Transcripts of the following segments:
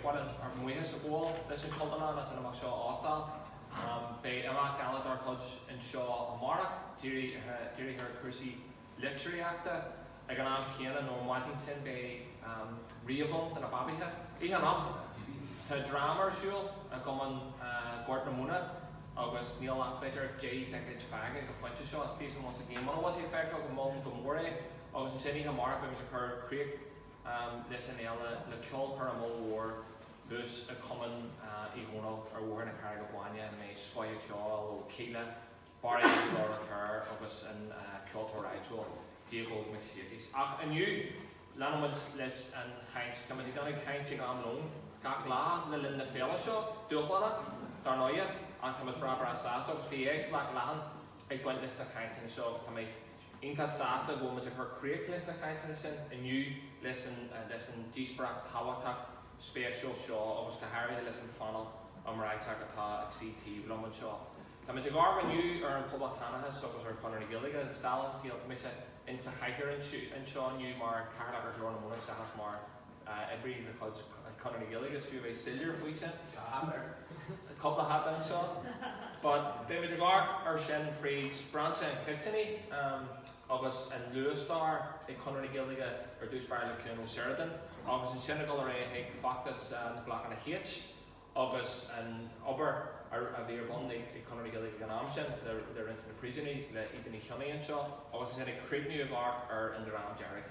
Ba mhaith linn ár mbuíochas a ghabháil leis an Chultúrlann as an imeacht seo a óstáil. Beidh imeacht eile dár gcuid anseo amárach, dírithe ar chúrsaí litríochta. Ag an am céanna, nó an mhaidin sin, beidh ríomh ann do na babaithe. Oíche anocht, tá dráma ar siúl i gCumann Gort na Móna agus níl ach b'fhéidir 10 dticéad fágtha ag an phointe seo. It's decent once again. Muna bhfuil sé feicthe agam, molaim go mór é. Agus ansin oíche amárach beimid ag cur críoch leis an fhéile le ceolchoirm ollmhór thuas i Cumann Uí Dhónaill ar Bhóthar na Carraige Báine ina mbeidh scoth an cheoil ó Kíla, Barry Laura Kerr agus an ceoltóir áitiúil Diego McSiacais. Ach inniu, leanann muid leis an chaint. Tá muid ag déanamh caint ag am lóin gach lá le linn na féile seo, dúshlánach, dar ndóighe, ach tá muid breá breá sásta agus bhí éagsúlacht leathan ag baint leis na cainteanna seo agus tá mé iontach sásta go bhfuil muid ag cur críoch leis na cainteanna sin inniu leis an leis an díospóireacht tábhachtach spéisiúil seo agus go háirithe leis an phainéal iomráiteach atá ag suí taobh liom anseo. Tá muid ag amharc inniu ar an Poblachtánachas agus ar Chonradh na Gaeilge agus dála an scéil tá mise in sa chathaoir anseo inniu mar Chathaoirleach ar Ghlór na Móna seachas mar oibrí de chuid Chonradh na Gaeilge, is fiú a bheith soiléir faoi sin. Tá hata air. Cúpla hata anseo. But beimid ag amharc ar sin fríd brainse an Chéitinnigh agus an luathstair ag Conradh na Gaeilge ar dtús báire le Cuan Ó Seireadáin agus ansin ag dul ar aghaidh chuig feachtas na Blocanna H agus an obair a bhí ar bun ag Conradh na Gaeilge ag an am sin le roinnt de na príosúnaigh le Íde Ní Chionnaith anseo agus ansin ag críochnú ag amharc ar an Dream Dearg.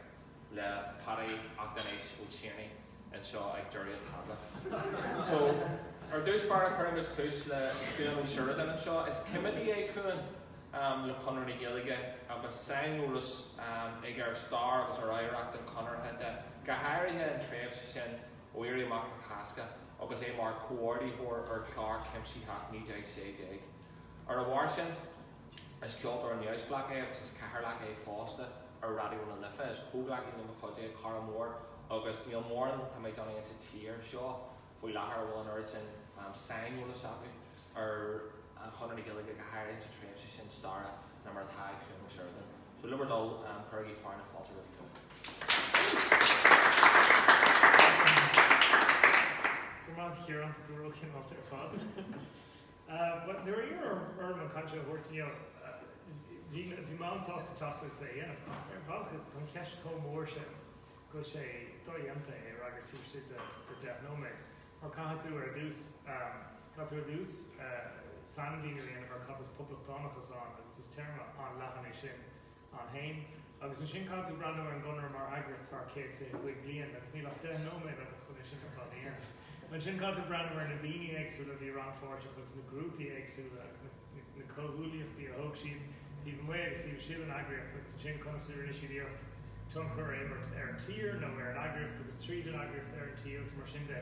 le Paddy 'Ach Ó Tiarnaigh anseo ag deireadh an tábla. So, ar dtús báire cuirfimid tús le Cuan Ó Seireadáin anseo. Is coimeádaí é Cuan le Conradh na Gaeilge agus saineolas aige ar stair agus ar oidhreacht an Chonartha de, go háirithe an tréimhse sin ó Éirí Amach na Cásca agus é mar chomhordaitheoir ar chlár cuimsitheach 1916. Ar a bharr sin, Is ceoltóir neamhspleách é agus is cathaoirleach é fosta ar Raidió na Life. Is comhghleacaí de mo chuid é, cara mór, agus níl mórán, tá mé ag déanamh, insa tír seo faoi láthair a bhfuil an oiread sin saineolais acu ar Chonradh na Gaeilge, go háirithe insa tréimhse sin staire, ná mar atá ag Cuan Ó Seireadáin. So le bhur dtoil, cuirigí fear na fáilte roimh Cuan. Go raibh maith agat a Chiaráin, tá tú róchineálta ar fad. Nuair a iarradh orm an chaint seo a thabhairt inniu, bhí bhí mé an-sásta teacht agus é a dhéanamh, ach ar bhealach tá an cheist chomh mór sin go bhfuil sé dodhéanta é a fhreagairt taobh istigh de 10 nóiméad. Mar caithfidh tú ar dtús, caithfidh tú ar dtús sainmhíniú a dhéanamh ar cad is poblachtánachas ann agus is téarma an-leathan é sin. ann féin. Agus ansin caithfidh tú breathnú ar an gConradh mar eagraíocht thar 125 bliain agus níl ach 10 nóiméad agat chun é sin ar fad a dhéanamh. Ansin caithfidh tú breathnú ar na daoine éagsúla a bhí rannpháirteach agus na grúpaí éagsúla agus na comhghuaillíochtaí a thóg siad taobh amuigh agus taobh istigh den eagraíocht agus ansin conas a rinne siad iarracht tionchar a imirt ar an tír nó ar an eagraíocht agus tríd an eagraíocht ar an tír agus mar sin de.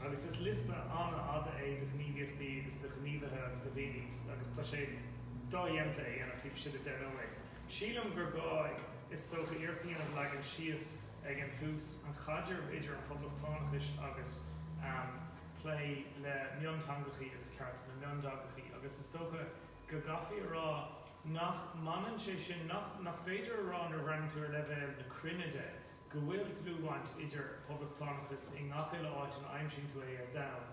Agus is liosta an-fhada é de ghníomhaíochtaí agus de ghníomhaithe agus de dhaoine agus tá sé dodhéanta é a dhéanamh taobh istigh de 10 nóiméad. Sílim gur gá, is dócha, iarracht a dhéanamh leagan síos ag an tús an chaidreamh idir an phoblachtánachais agus plé le mionteangachaí agus cearta na mionteangachaí agus is dócha go gcaithfí a rá nach mbaineann sé sin, nach nach féidir a rá nuair a bhreathnaíonn tú ar leibhéal na cruinne de go bhfuil dlúthbhaint idir poblachtánachas i ngach uile áit ina aimsíonn tú é ar domhan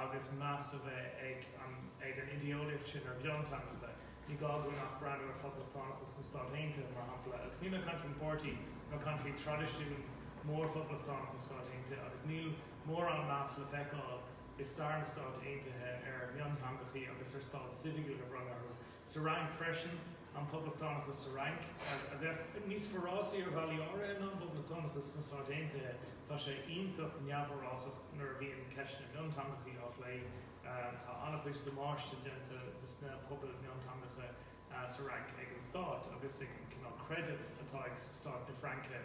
agus meas a bheith ag an ag an idé-eolaíocht sin ar mhionteangacha. Ní gá dúinn ach breathnú ar phoblachtánachas na Stát Aontaithe, mar shampla, agus níl mé ag caint faoin bpáirtí, tá mé ag caint faoi thraidisiún mór phoblachtánach na Stát Aontaithe, agus níl mórán meas le feiceáil i stair na Stát Aontaithe ar mhionteangachaí agus ar stádas oifigiúil a bhronnadh orthu. Sa Fhrainc freisin, an poblachtánachas sa Fhrainc, a bheadh níos forásaí ar bhealaí áirithe ná an poblachtánachas sna Stáit Aontaithe, tá sé iontach neamhfhorásach nuair a bhíonn ceist na mionteangachaí á phlé. Tá an-chuid damáiste déanta dos na pobail mionteangacha sa Fhrainc ag an stát agus ag an cineál creidimh atá ag stát na Fraince.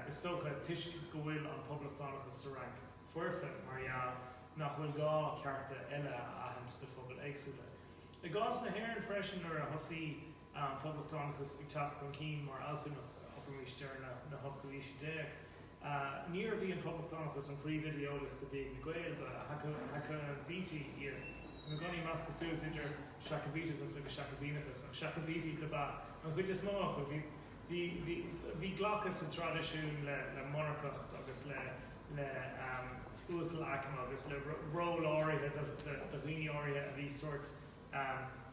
Is dócha, toisc go bhfuil an poblachtánachas sa Fhrainc foirfe, mar dhea, nach bhfuil gá cearta eile a aithint do phobail éagsúla. I gcás na hÉireann freisin, nuair a thosaigh an poblachtánachas ag teacht chun cinn mar fhealsúnacht, abraimis deireadh na hochtú haoise déag, níorbh í an poblachtánachas an phríomh-idé-eolaíocht a bhí ag na Gaeil, ba Sheacaibítigh iad. Táim i gcónaí ag meascadh suas idir Seacaibíteachas agus Seacaibíneachas, ach Seacaibítigh ab ea an chuid is mó acu. Bhí, bhí, bhí, bhí glacadh sa traidisiún le, le monarcacht agus le, le. uasalaicme agus le ról áirithe do dhaoine áirithe a bhí sórt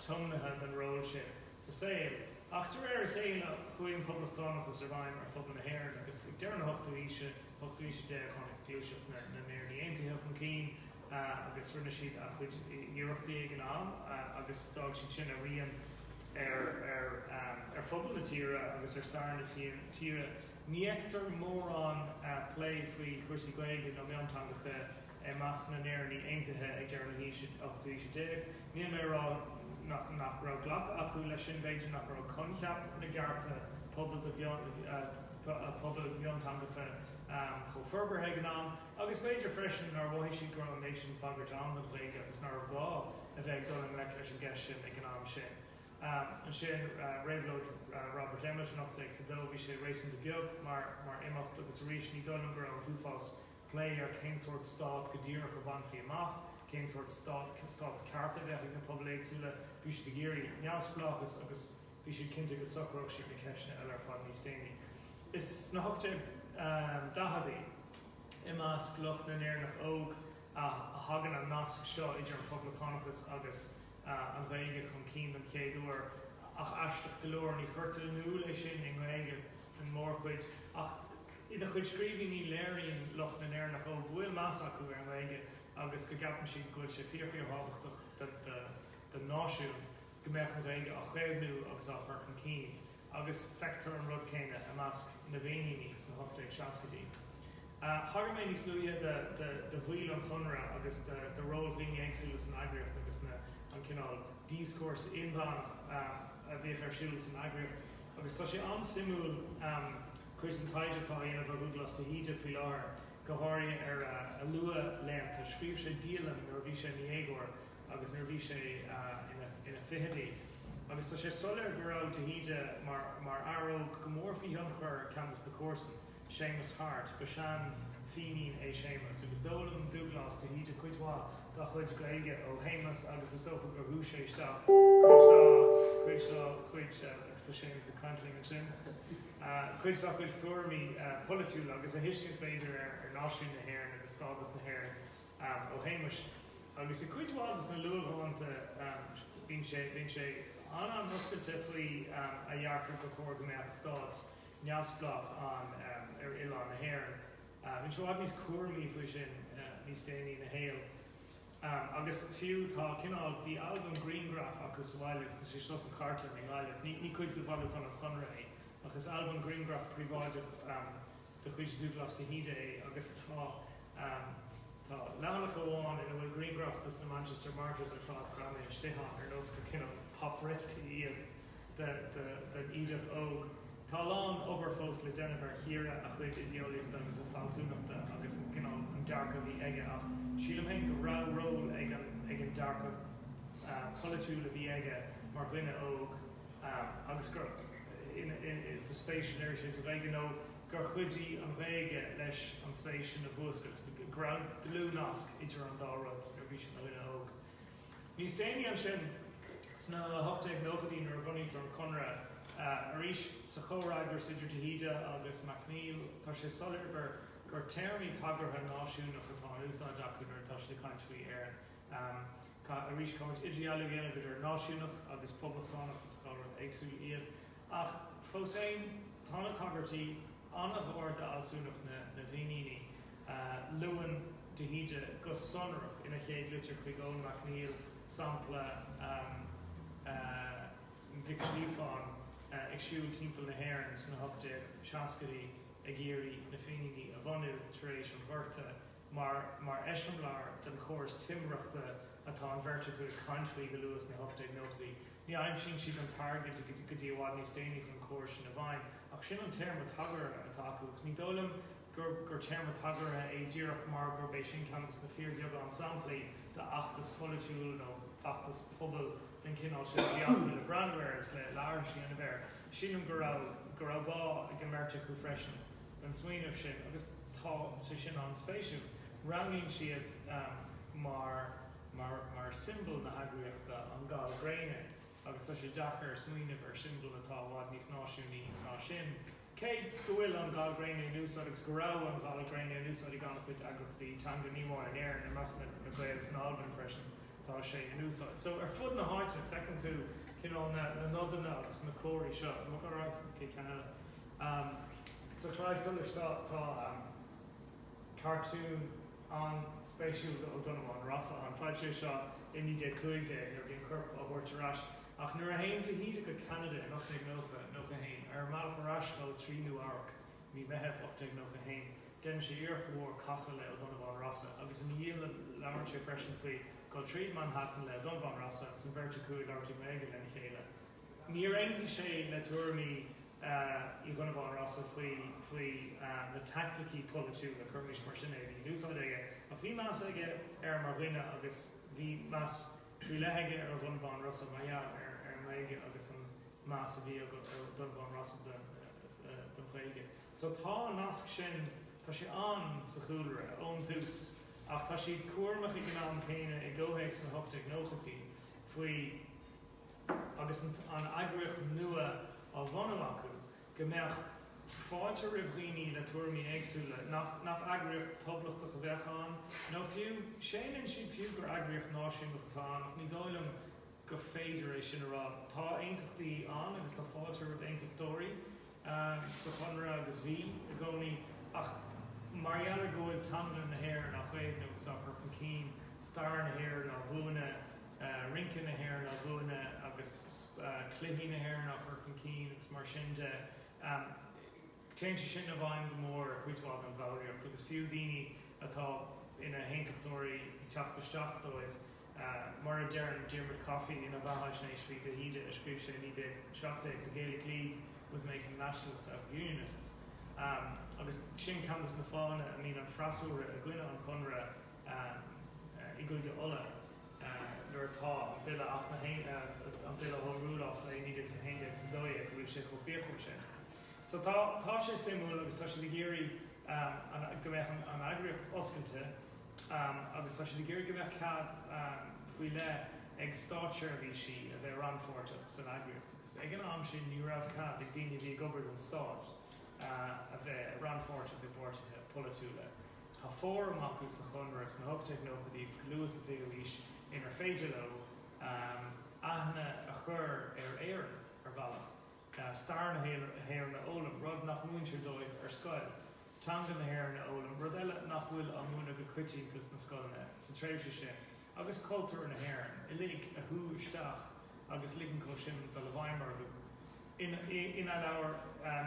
tiomnaithe don ról sin sa saol. Ach de réir a chéile, chuaigh an poblachtánachas i bhfeidhm ar phobal na hÉireann agus ag deireadh na hochtú haoise, ochtú haoise déag, tháinig gluaiseacht na nÉireannaigh Aontaithe chun cinn agus rinne siad a gcuid iarrachtaí ag an am agus d'fhág siad sin a rian ar phobal na tíre agus ar stair na tíre. Ní fheictear mórán plé faoi chúrsaí Gaeilge nó mionteangacha i measc na nÉireannaigh Aontaithe ag deireadh na haoise, ochtú haoise déag. Níl mé ag rá nach raibh glacadh acu leis sin, b'fhéidir nach raibh coincheap na gcearta pobail do phobail mhionteangacha chomh forbartha ag an am, agus b'fhéidir freisin nár mhothaigh siad go raibh an méid sin bagairt ann don Ghaeilge agus nárbh ghá a bheith ag dul i ngleic leis an gceist sin ag an am sin. Ansin, réabhlóid Robert Emmet in 1802, bhí sé réasúnta beag mar imeacht agus arís ní dóigh liom go raibh an t-uafás plé ar cén sórt stát go díreach a bhainfí amach, cén sórt stát, stádas ceart a bheadh ag na pobail éagsúla. Bhí siad ag iarraidh neamhspleáchas agus bhí siad cinnte go socródh siad na ceisteanna eile ar fad níos déanaí. Is sna 1840idí, i measc lucht na nÉireannach Óg, a thagann an nasc seo idir an poblachtánachas agus an Ghaeilge chun cinn don chéad uair, ach aisteach go leor, ní chuirtear in iúl é sin i nGaeilge den mhórchuid. Ach ina chuid scríbhinní léiríonn lucht na nÉireannach Óg go bhfuil meas acu ar an nGaeilge agus go gceapann siad go bhfuil sé fíor fíorthábhachtach don náisiún go mbeadh an Ghaeilge á chaomhnú agus á chur chun cinn. Agus feictear an rud céanna i measc na bhFíníní sna 1860idí. Thagair mé níos luaithe do bhaill an Chonartha agus do ról dhaoine éagsúla san eagraíocht agus an cineál díoscúrsa inmheánach a bhíodh ar siúl san eagraíocht agus tá sé an-suimiúil cuid den taighde atá á dhéanamh ar Dhúghlás de hÍde faoi láthair, go háirithe ar a luath-laethanta. Scríobh sé dialann nuair a bhí sé ina dhéagóir agus nuair a bhí sé ina fichidí. Agus tá sé soiléir go raibh de hÍde mar fhear óg go mór faoi thionchar ceann de na comharsain, Séamus Harte. Ba sean-Fhínín é Séamus agus d'fhoghlaim Dúghlás de hÍde cuid mhaith dá chuid Gaeilge ó Shéamus agus is dócha gur shú sé isteach cuid dá cuid dá chuid, agus tá Séamus ag caint linn ansin, cuid dá chuid tuairimí polaitiúla agus a thuiscint b'fhéidir ar náisiún na hÉireann agus stádas na hÉireann ó Shéamus. Agus i gcuid mhaith de na luathdhánta bíonn sé bíonn sé an-an-oscailte faoi a dhearcadh gur chóir go mbeadh stát neamhspleách ann ar oileán na hÉireann. Bíonn sé i bhfad níos cúramaí faoi sin níos déanaí ina shaol. Agus fiú tá cineál, bhí albam grianghraf acu sa bhaile agus tá sé seo sa chartlann i nGaillimh. Ní ní cuid de bhailiúchán an Chonartha é ach is albam grianghraf príobháideach de chuid Dúghlás de hÍde é agus tá tá leathanach amháin ina bhfuil grianghraif de na Manchester Martyrs ar fad greamaithe istigh ann ar nós gur cineál pop-réaltaí iad den Ídeach óg. Tá a lán obair fós le déanamh ar chíoradh a chuid idé-eolaíochta agus a fealsúnachta agus an cineál an dearcadh a bhí aige ach sílim féin go raibh ról ag an ag an dearcadh polaitiúil a bhí aige mar dhuine óg agus gur sa spéis a léirigh sé sa Ghaeilge nó gur chuidigh an Ghaeilge leis an spéis sin a mhúscailt, go raibh dlúthnasc idir an dá rud nuair a bhí sé ina dhuine óg. Níos déanaí ansin, sna 1890idí nuair a bhunaítear an Conradh, arís sa chomhfhreagras idir de hÍde agus Mac Neill, tá sé soiléir gur gur téarmaí tagartha náisiúnach atá in úsáid acu nuair atá siad ag caint faoi Éirinn. Arís, caithfimid idirdhealú a dhéanamh idir náisiúnach agus poblachtánach, is dhá rud éagsúil iad. Ach fós féin, tá na tagairtí an-ghar d'fhealsúnacht na bhFíníní. Luann de hÍde go sonrach ina chéad litir chuig Eoin Mac Neill sampla Mhic Stíofáin ag siúl timpeall na hÉireann sna 1860idí ag iarraidh na Fíníní a bhunú tar éis an Ghorta. mar mar eiseamláir den chóras timireachta atá an bheirt acu ag caint faoi go luath sna 1890idí. Ní aimsíonn siad an t-airgead go dtí i bhfad níos déanaí chun an córas sin i bhfeidhm, ach sin an téarma tagartha atá acu agus ní dóigh liom gur gur téarma tagartha é díreach mar gurb é sin ceann de na fíorbheagán samplaí d'fheachtas pholaitiúil nó feachtas pobail den chineál sin a bhí acu le breathnú air agus le aithris a dhéanamh air. Sílim go raibh go raibh bá ag an mbeirt acu freisin. an smaoineamh sin agus tá sé sin an-spéisiúil. Roghnaíonn siad mar mar mar siombail na heagraíochta an gal gréine agus tá sé deacair smaoineamh ar siombail atá i bhfad níos náisiúnaí ná sin. Cé go bhfuil an gal gréine in úsáid agus go raibh an gal gréine in úsáid ag an-chuid eagraíochtaí teanga, ní amháin in Éirinn, i measc na Gael san Albain freisin tá sé in úsáid. So ar fud na háite feiceann tú cineál na nodanna agus na comharthaí seo. Mo go raibh cé ceann eile. Sa Chlaí Solais tá tá cartún an-spéisiúil de Ó Donnabháin Rossa ann. Foilsíodh seo i 1915 nuair a bhí an corp á thabhairt ar ais. Ach nuair a théann de hÍde go Ceanada in 1890, 91, ar an mbealach ar ais dó trí Nua-Eabhrac, mí Meitheamh 1891, déanann sé iarracht mhór casadh le Ó Donnabháin Rossa agus ina dhialann labhrann sé freisin faoi dhul tríd Manhattan le Ó Donnabháin Rossa agus an bheirt acu ag labhairt i nGaeilge lena chéile. Níor aontaigh sé le tuairimí Uí Dhonnabháin Rossa faoi faoi na teaicticí polaitiúla, cuirimis mar sin é, a bhí in úsáid aige, ach bhí meas aige air mar dhuine agus bhí meas faoi leith aige ar Ó Donnabháin Rossa mar gheall ar an nGaeilge agus an meas a bhí ag Ó Donnabháin Rossa don Ghaeilge. So tá an nasc sin, tá sé ann sa chúlra ón tús ach tá siad cúramach ag an am céanna i gcomhthéacs na 1890idí faoi agus an eagraíocht nua á bhunú acu go mbeadh fáilte roimh dhaoine le tuairimí éagsúla, nach nach eagraíocht poblachtach a bheadh ann, nó fiú, séanann siad fiú gur eagraíocht náisiúnach atá ann, ach ní dóigh liom go féidir é sin a rá. Tá aontachtaí ann agus tá fáilte roimh aontachtóirí sa Chonradh agus bhí i gcónaí, ach mar gheall ar go bhfuil teanga na hÉireann á chaomhnú agus á cur chun cinn, stair na hÉireann á mhúineadh, rince na hÉireann á mhúineadh agus cluichí na hÉireann á chur chun cinn agus mar sin de. Téann sé sin i bhfeidhm go mór ar chuid mhaith den bhallraíocht agus fiú daoine atá ina haontachtóirí ag teacht isteach dóibh. Mar a deireann Diarmuid Coffey ina bheathaisnéis faoi de hÍde a scríobh sé i 1917, 'The Gaelic League was making nationalists out of Unionists' agus sin ceann de na fáthanna a mbíonn an freasúra i gcoinne an Chonradh i gCúige Uladh nuair atá an Bille Acht na an Bille Home Rule á phlé i 1911 agus 12 go bhfuil sé chomh fíochmhar sin. So tá tá sé suimiúil agus tá siad ag iarraidh an go mbeadh an an eagraíocht oscailte agus tá siad ag iarraidh go mbeadh cead faoi leith ag státseirbhísí a bheith rannpháirteach san eagraíocht agus ag an am sin ní raibh cead ag daoine a bhí ag obair don stát a bheith rannpháirteach i bpáirtithe polaitiúla. Tá fóram acu sa Chonradh sna 1890idí agus go luath sa bhfichiú haois inar féidir leo aithne a chur ar Éirinn, ar bhealach, stair na hÉireann a fhoghlaim, rud nach múintear dóibh ar scoil, teanga na hÉireann a fhoghlaim, rud eile nach bhfuil á múineadh go coitianta sna scoileanna sa tréimhse sin, agus cultúr na hÉireann uilig a shú isteach agus ligean dó sin dul i bhfeidhm orthu. Ina leabhar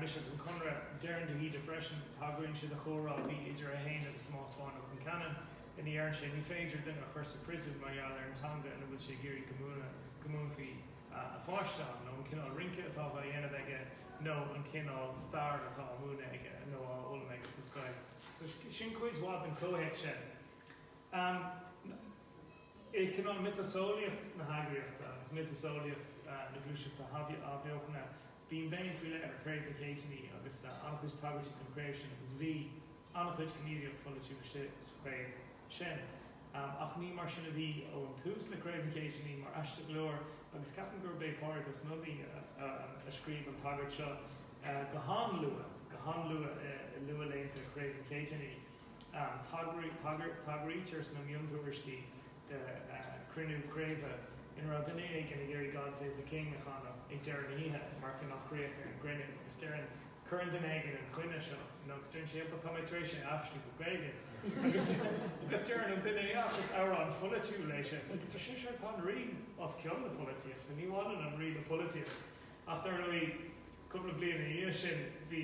Mise agus an Conradh, deireann de hÍde freisin, tagraíonn sé do chomhrá a bhí idir é féin agus Tomás Bán Ó Concheanainn ina ndeireann sé, ní féidir duine a chur sa phríosún mar gheall ar an teanga ina bhfuil sé ag iarraidh go múinfí a pháiste ann, nó an cineál rince atá á dhéanamh aige, nó an cineál stair atá á múineadh aige nó á fhoghlaim aige sa scoil. So sin cuid mhaith den chomhthéacs sin. I cineál miotaseolaíocht na heagraíochta agus miotaseolaíocht na gluaiseachta athbheochana, bíonn béim faoi leith ar Chraobh na gCéitinní agus an-chuid tagairtí don chraobh sin agus bhí an-chuid gníomhaíocht pholaitiúil istigh sa chraobh sin. Ach ní mar sin a bhí ón tús le Craobh na gCéitinní, mar aisteach go leor, agus ceapaim gurb é Pádraig Ó Snodaigh a scríobh an tagairt seo go han-luath, go han-luath i luathlaethanta Chraobh na gCéitinní. Tagraítear sna miontuairiscí do chruinniú craoibhe ina raibh duine éigin ag iarraidh God Save the King a chanadh ag deireadh na hoíche mar cineál chríoch ar an gcruinniú agus deireann, cuireann duine éigin an choinne seo nó agus deireann sé but tá mé tar éis é a aistriú go Gaeilge agus agus deireann an duine ach is amhrán pholaitiúil é sin agus tá sé seo tá an rí os cionn na polaitíochta ní bhaineann an rí le polaitíocht ach dar ndóigh Cúpla bliain ina dhiaidh sin bhí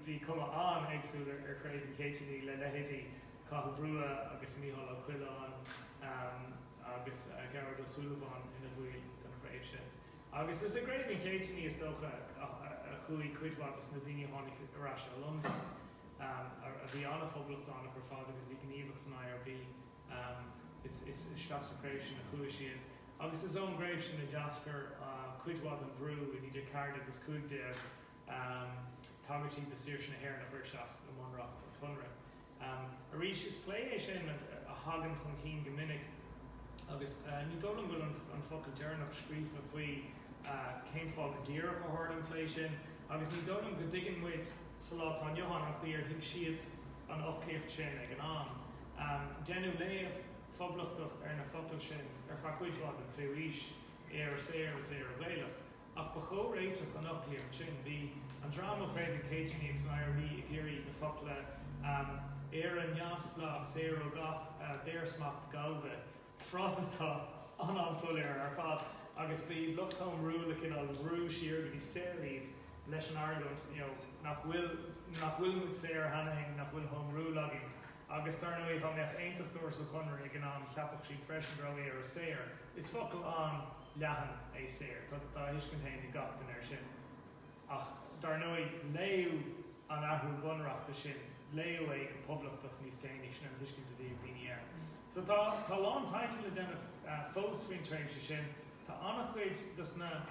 bhí cuma an-éagsúil ar Chraobh na gCéitinní le leithéidí Cathal Brugha agus Mícheál Ó Coileáin agus Gearóid Ó Súilleabháin ina bhaill den chraobh sin. Agus is i gCraobh na gCéitinní is dócha a chuaigh cuid mhaith de na daoine a tháinig ar ais ó Londain, a bhí an-phoblachtánach ar fad agus a bhí gníomhach san IRB. Is isteach sa chraobh sin a chuaigh siad agus is ón gcraobh sin a d'eascair cuid mhaith den bhrú i 1914 agus 15 tagairtí do saoirse na hÉireann a chur isteach i mbunreacht an Chonartha. Arís, is plé é sin a thagann chun cinn go minic agus ní dóigh liom go bhfuil an focal deireanach scríofa faoi cén fáth go díreach a tharla an plé sin. Agus ní dóigh liom go dtuigeann muid sa lá atá inniu ann an chaoi ar thuig siad an fhoclaíocht sin ag an am. Deineadh léamh phoblachtach ar na focail sin ar feadh cuid mhaith den 20ú haois, Éire saor agus Éire Ghaelach. Ach ba chomhréiteach an fhoclaíocht sin. Bhí an dream ó Chraobh na Céitinnigh agus an IRB ag iarraidh na focla Éire neamhspleách saor ó gach daorsmacht gallda, frása atá an-an-soiléir ar fad, agus ba iad lucht Home Rule a cineál bhrú siar go dtí saor iad leis an argóint you know nach bhfuil, nach bhfuil muid saor cheana féin, nach bhfuil Home Rule againn. Agus dar ndóigh dá mbeadh aontachtóir sa Chonradh ag an am cheapfadh siad freisin go raibh Éire saor. Is focal an-leathan é saor, tá a thuiscint féin ag gach duine air sin. Ach dar ndóigh léadh an athrú bunreachta sin, léadh é go poblachtach níos déanaí, sin an tuiscint a bhí ag daoine air. So tá tá a lán taighde le déanamh fós faoin tréimhse sin. Tá an-chuid dos na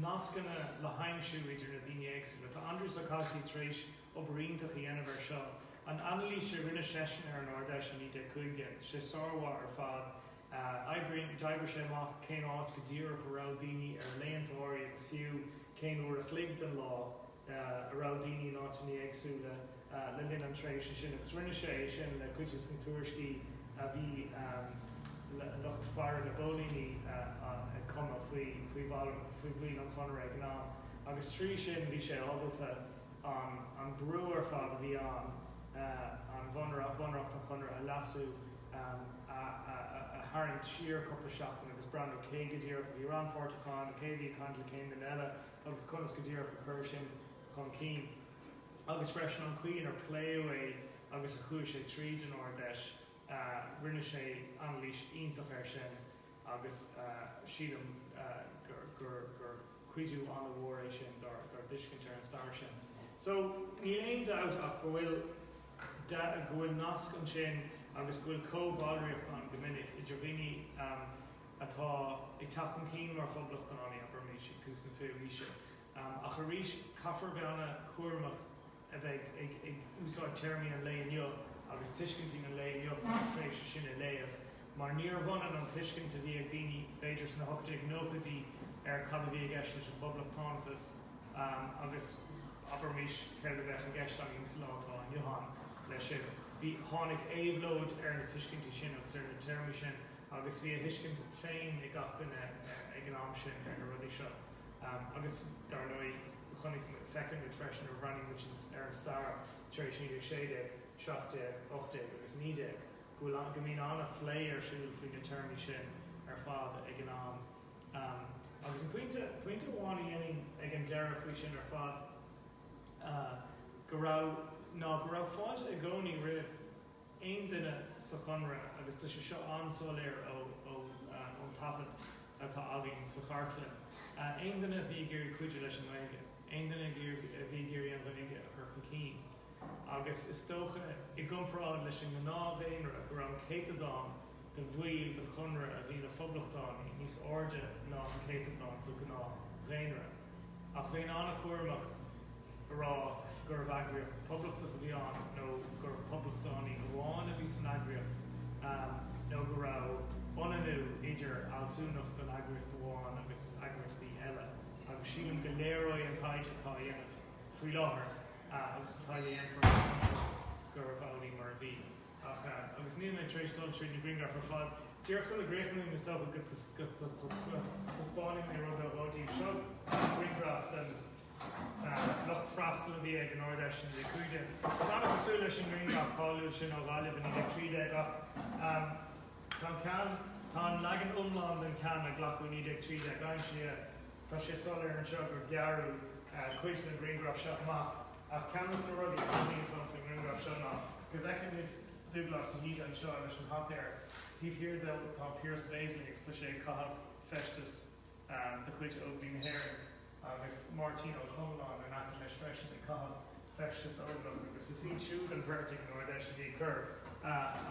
nascanna le haimsiú idir na daoine éagsúla. Tá Aindrias Ó Cathasaigh tar éis obair iontach a dhéanamh air seo. An anailís a rinne seisean ar an Ard-Fheis i 1915, tá sé sármhaith ar fad. Oibríonn, d'oibrigh sé amach cén áit go díreach a raibh daoine ar laethanta áirithe agus fiú cén uair a chloig den lá a raibh daoine in áiteanna éagsúla le linn an tréimhse sin agus rinne sé é sin le cuid de na tuairiscí a bhí lucht faire na bpóilíní ag cumadh faoi faoi bhaill an Chonartha ag an am agus trí sin bhí sé ábalta an an brú ar fad a bhí ann an Bhunreacht, Bunreacht an Chonartha a leasú a tharraingt siar cúpla seachtain agus breathnú cé go díreach a bhí rannpháirteach ann, cé a bhí ag caint le cén duine eile agus conas go díreach a cuireadh sin chun cinn. Agus freisin an chaoi inar pléadh é agus a chuaigh sé tríd an Ard-Fheis, rinne sé anailís iontach air sin agus sílim gur gur cuidiú an-mhór é sin dár dtuiscint ar an stair sin. So, níl aon dabht ach go bhfuil go bhfuil nasc ansin agus go bhfuil comhbhallraíocht ann go minic idir dhaoine atá ag teacht chun cinn mar phoblachtánaigh, abraimis, ag tús na fichiú haoise. Ach arís, caithfear bheith an-chúramach a bheith ag úsáid téarmaí an lae inniu agus tuiscintí an lae inniu chun an tréimhse sin a léamh, mar níorbh ionann an tuiscint a bhí ag daoine b'fhéidir sna 1890idí ar cad a bhí i gceist leis an bpoblachtánachas agus, abraimis, céard a bheadh i gceist againn sa lá atá inniu ann leis sin. Bhí, tháinig éabhlóid ar na tuiscintí sin agus ar na téarmaí sin agus bhí a thuiscint féin ag gach duine ag an am sin ar na rudaí seo. Agus, dar ndóigh, chonaic muid, feiceann muid freisin nuair a bhreathnaíonn muid ar an stair tar éis 1916, 17, 18 agus 19, go bhfuil, go mbíonn an-phlé ar siúl faoi na téarmaí sin ar fad ag an am. Agus an pointe, pointe amháin a dhéanfainn ag an deireadh faoi sin ar fad, go raibh, ná go raibh fáilte i gcónaí roimh aon duine sa Chonradh, agus tá sé seo an-soiléir ón taifead atá againn sa chartlann, aon duine a bhí ag iarraidh cuidiú leis an nGaeilge, aon duine a bhí ag iarraidh an Ghaeilge a chur chun cinn. Agus is dócha, i gcomparáid leis an ngnáthdhaonra, go raibh an céatadán de bhaill den Chonradh a bhí ina phoblachtánaigh níos airde ná an céatadán sa ghnáthdhaonra. Ach bheinn an-chúramach. a rá gurbh eagraíocht poblachtach a bhí ann nó gurbh poblachtánaigh amháin a bhí san eagraíocht nó go raibh ionannú idir fhealsúnacht an eagraíocht amháin agus eagraíochtaí eile agus sílim go léireoidh an taighde atá á dhéanamh faoi láthair agus an taighde a dhéanfar amach anseo gurbh amhlaidh mar a bhí. Ach, agus níl mé tar éis dul tríd na grianghraif ar fad, díreach sula gcríochnóinn is dócha go dtaispeánfaidh mé rud nó dhó daoibh. Seo grianghraf den lucht freastail a bhí ag an Ard-Fheis in 1915. Tá an-chosúil leis an ngrianghraf cáiliúil sin ó Ghaillimh in 1913 ach tá an ceann, tá an leagan iomlán den cheann a glacadh in 1913 aimsithe. Tá sé soiléir anseo gur gearradh cuid den ghrianghraf seo amach, ach ceann de na rudaí a thaitníonns liom faoin ngrianghraf seo ná go bhfeiceann muid Dubhghlas de hÍde anseo leis an hata air. Taobh thiar dó tá Piaras Béaslaí agus tá sé ag caitheamh feisteas de chuid Óglaigh na hÉireann agus Máirtín Ó Conalláin in aice leis freisin ag caitheamh feisteas Óglach agus is iad siúd an bheirt ag an Ard-Fheis a bhí ag cur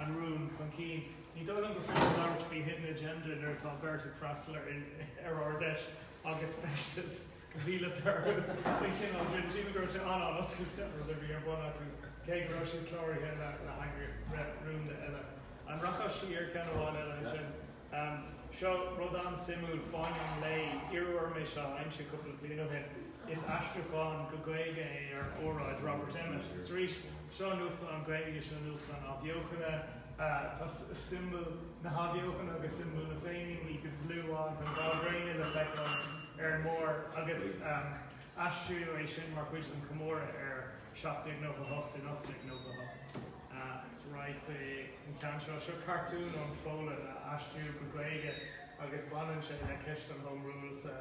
an rún chun cinn. Ní dóigh liom gur féidir labhairt faoi hidden agenda nuair atá beirt ag freastal ar Ard-Fheis agus feisteas mhíleata orthu den chineál sin. Sílim go raibh sé an-an-oscailte an rud a bhí ar bun acu, cé go raibh siad cláraithe le heagraíocht rúnda eile. An rachfá siar ceann amháin eile ansin? Seo rud an-suimiúil, Fáinne an Lae, iarradh orm é seo a aimsiú cúpla bliain ó shin. Is aistriúchán go Gaeilge é ar óráid Robert Emmet. Agus arís, seo nuachtán Gaeilge, seo nuachtán athbheochana. Tá siombail na hathbheochana agus siombail na bhFéiníní go dlúth ann, tá an gal gréine le feiceáil ar an mbarr agus aistríodh é sin mar chuid den chomóradh ar 1798 in 1898. Agus ar aghaidh chuig an ceann seo. Seo cartún ón Pholainn a aistríodh go Gaeilge agus baineann sé le ceist an Home Rule sa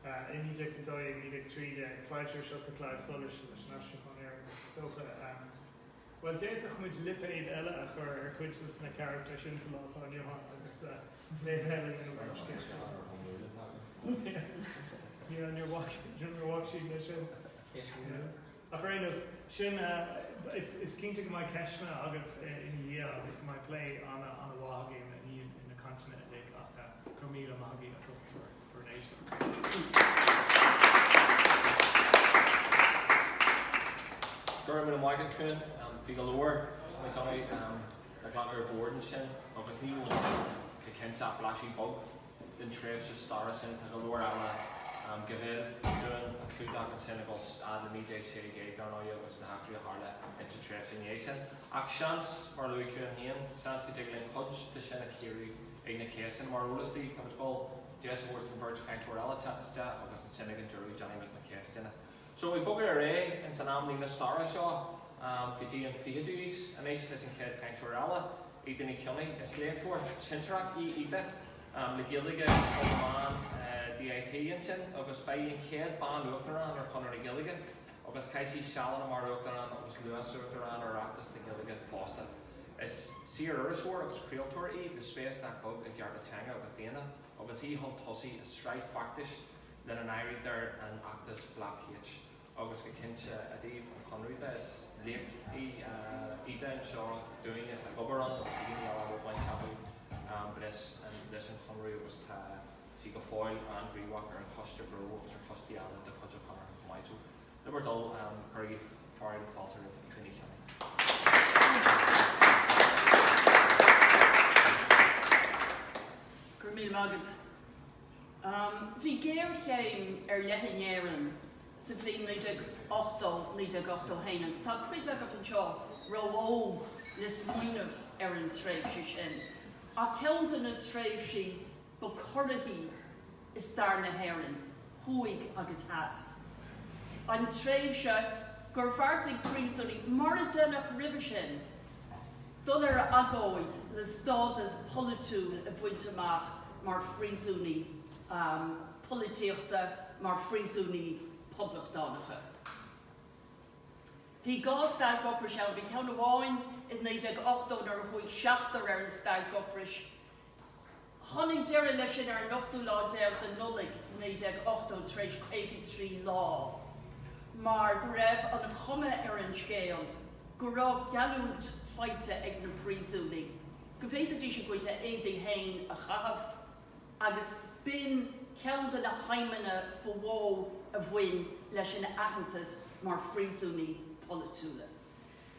i 1912, 1913. Foilsíodh seo sa Claidheamh Soluis leis an aistriúchán air agus is dócha, bhuel, d'fhéadfadh muid lipéad eile a chur ar chuid de na carachtair sin sa lá atá inniu ann agus léamh eile a dhéanamh ar an scéal seo. Níor bhac siad leis sin. Ach ar aon nós, sin, is cinnte go mbeidh ceisteanna agaibh ina dhiaidh agus go mbeidh plé an-mhaith againn i ndiaidh na cainteanna uilig ach go raibh míle maith agaibh as ucht bhur n-éisteacht. Go raibh míle maith agat, Cuan. Bhí go leor le déanamh le glacadh ar bord ansin agus ní bhfuil go cinnte ach blaiseadh beag den tréimhse staire sin. Tá go leor eile gabháil dúinn a chlúdach ansin ag dul fhad le 1916, dar ndóigh, agus na heachtraí a tharla insa tréimhse i ndiaidh sin. Ach seans, mar a luaigh Cuan féin, seans go dtig linn cuid de sin a chíoradh ag na ceisteanna. Mar eolas daoibh, tá muid ag dul deis a thabhairt don bheirt chainteoir eile teacht isteach agus ansin ag an deireadh déanfaidh muid na ceisteanna. So, ag bogadh ar aghaidh ins an amlíne staire seo go dtí an fichiú haois anois leis an chéad chainteoir eile, Ita Ní Chionnaith. Is léachtóir sinsearach í Ita le Gaeilge i Scoil na mBan DIT ansin agus ba í an chéad bhan-uachtarán ar Chonradh na Gaeilge agus chaith sí sealanna mar uachtarán agus leas-uachtarán ar Oireachtas na Gaeilge fosta. Is saor-iriseoir agus craoltóir í le spéis nach beag i gcearta teanga agus daonna agus í chun tosaigh i sraith feachtais lena n-áirítear an fheachtas Black H. Agus go cinnte i dtaobh an Chonradh de, is laoch í Ita anseo dúinne atá ag obair ann agus do dhaoine eile a bhfuil baint acu leis an Chonradh agus tá sí go fóill an-ghníomhach ar an Choiste Gnó agus ar choistí eile de chuid an Chonartha chomh maith. So, le bhur dtoil, cuirigí fearadh na fáilte roimh Ita Ní Chionnaith. Go raibh míle maith agat. Bhí géarchéim ar leith in Éirinn sa bhliain 1980, 1981 agus tá cuid agaibh anseo ró-óg le smaoineamh ar an tréimhse sin, ach ceann de na tréimhsí ba chorraithí i stair na hÉireann, thuaidh agus theas. An tréimhse gur bheartaigh príosúnaigh, mar a deineadh roimhe sin, dul ar agóid le stádas polaitiúil a bhaint amach mar phríosúnaigh polaitíochta, mar phríosúnaigh poblachtánacha. Bhí 2 stailc ocrais ann. Bhí ceann amháin i 1980 nuair a chuaigh seachtar ar an stailc ocrais. Tháinig deireadh leis sin ar an ochtú lá déag de Nollaig 1980 tar éis 53 lá mar go raibh an chuma ar an scéal go raibh geallúint faighte ag na príosúnaigh go bhféadfaidís a gcuid éadaí féin a chaitheamh agus b'in ceann de na haidhmeanna ba mhó a bhain leis an aitheantas mar phríosúnaigh polaitiúla.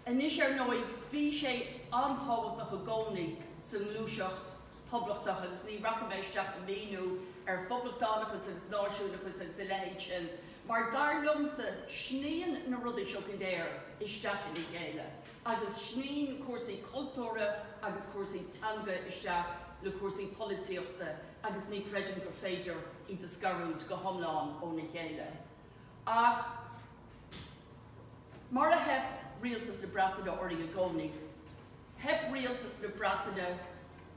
Anois, ar ndóigh, bhí sé an-tábhachtach i gcónaí sa ngluaiseacht poblachtach, agus ní rachaidh mé isteach i míniú ar phoblachtánachas agus náisiúnachas agus a leithéid sin, mar dar liomsa, sníonn na rudaí seo go léir isteach ina chéile, agus sníonn cúrsaí cultúrtha agus cúrsaí teanga isteach le cúrsaí polaitíochta, agus ní chreidim gur féidir iad a scarúint go hiomlán óna chéile. Ach. Mar a theip rialtas na Breataine orainn i gcónaí, theip rialtas na Breataine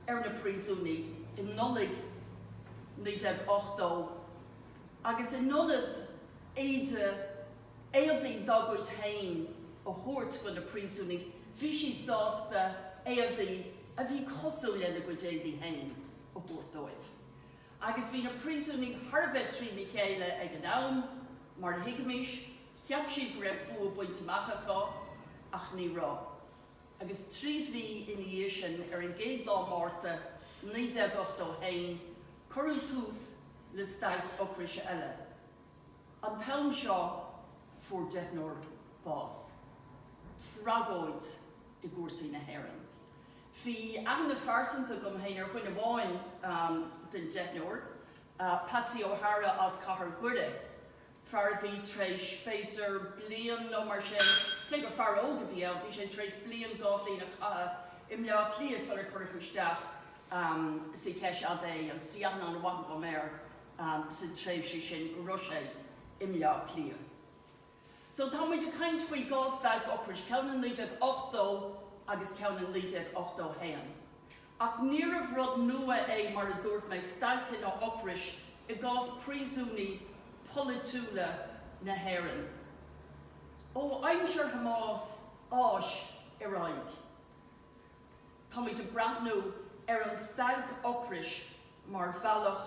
ar na príosúnaigh i Nollaig 1980 agus in ionad éide, éadaí dá gcuid féin a thabhairt do na príosúnaigh, bhí siad sásta éadaí a bhí cosúil lena gcuid éadaí féin a thabhairt dóibh. Agus bhí na príosúnaigh thar a bheith trína chéile ag an am, mar a thuigimís, cheap siad go raibh bua bainte amach acu, ach ní raibh. Agus 3 mhí ina dhiaidh sin, ar an gcéad lá Márta 1981, cuireadh tús le stailc ocrais eile. An t-am seo, fuair deichniúr bás. Tragóid i gcúrsaí na hÉireann. Bhí aithne phearsanta agam féin ar dhuine amháin den deichniúr, Patsy O'Hara as Cathair Dhoire, fear a bhí tar éis b'fhéidir bliain nó mar sin, cé gur fear óg a bhí ann, bhí sé tar éis bliain, 2 bhliain a chaitheamh i mBleá Cliath sular cuireadh isteach sa Cheis Fhada é agus bhí aithne an-mhaith agam air sa tréimhse sin go raibh sé i mBleá Cliath. So tá muid ag caint faoi 2 stailc ocrais, ceann i 1980 agus ceann i 1981. Ach níorbh rud nua é, mar a dúirt mé, stailceanna ocrais i gcás príosúnaigh polaitiúla na hÉireann. Ó aimsir Thomáis Ághas ar aghaidh, táimid ag breathnú ar an stailc ocrais mar bhealach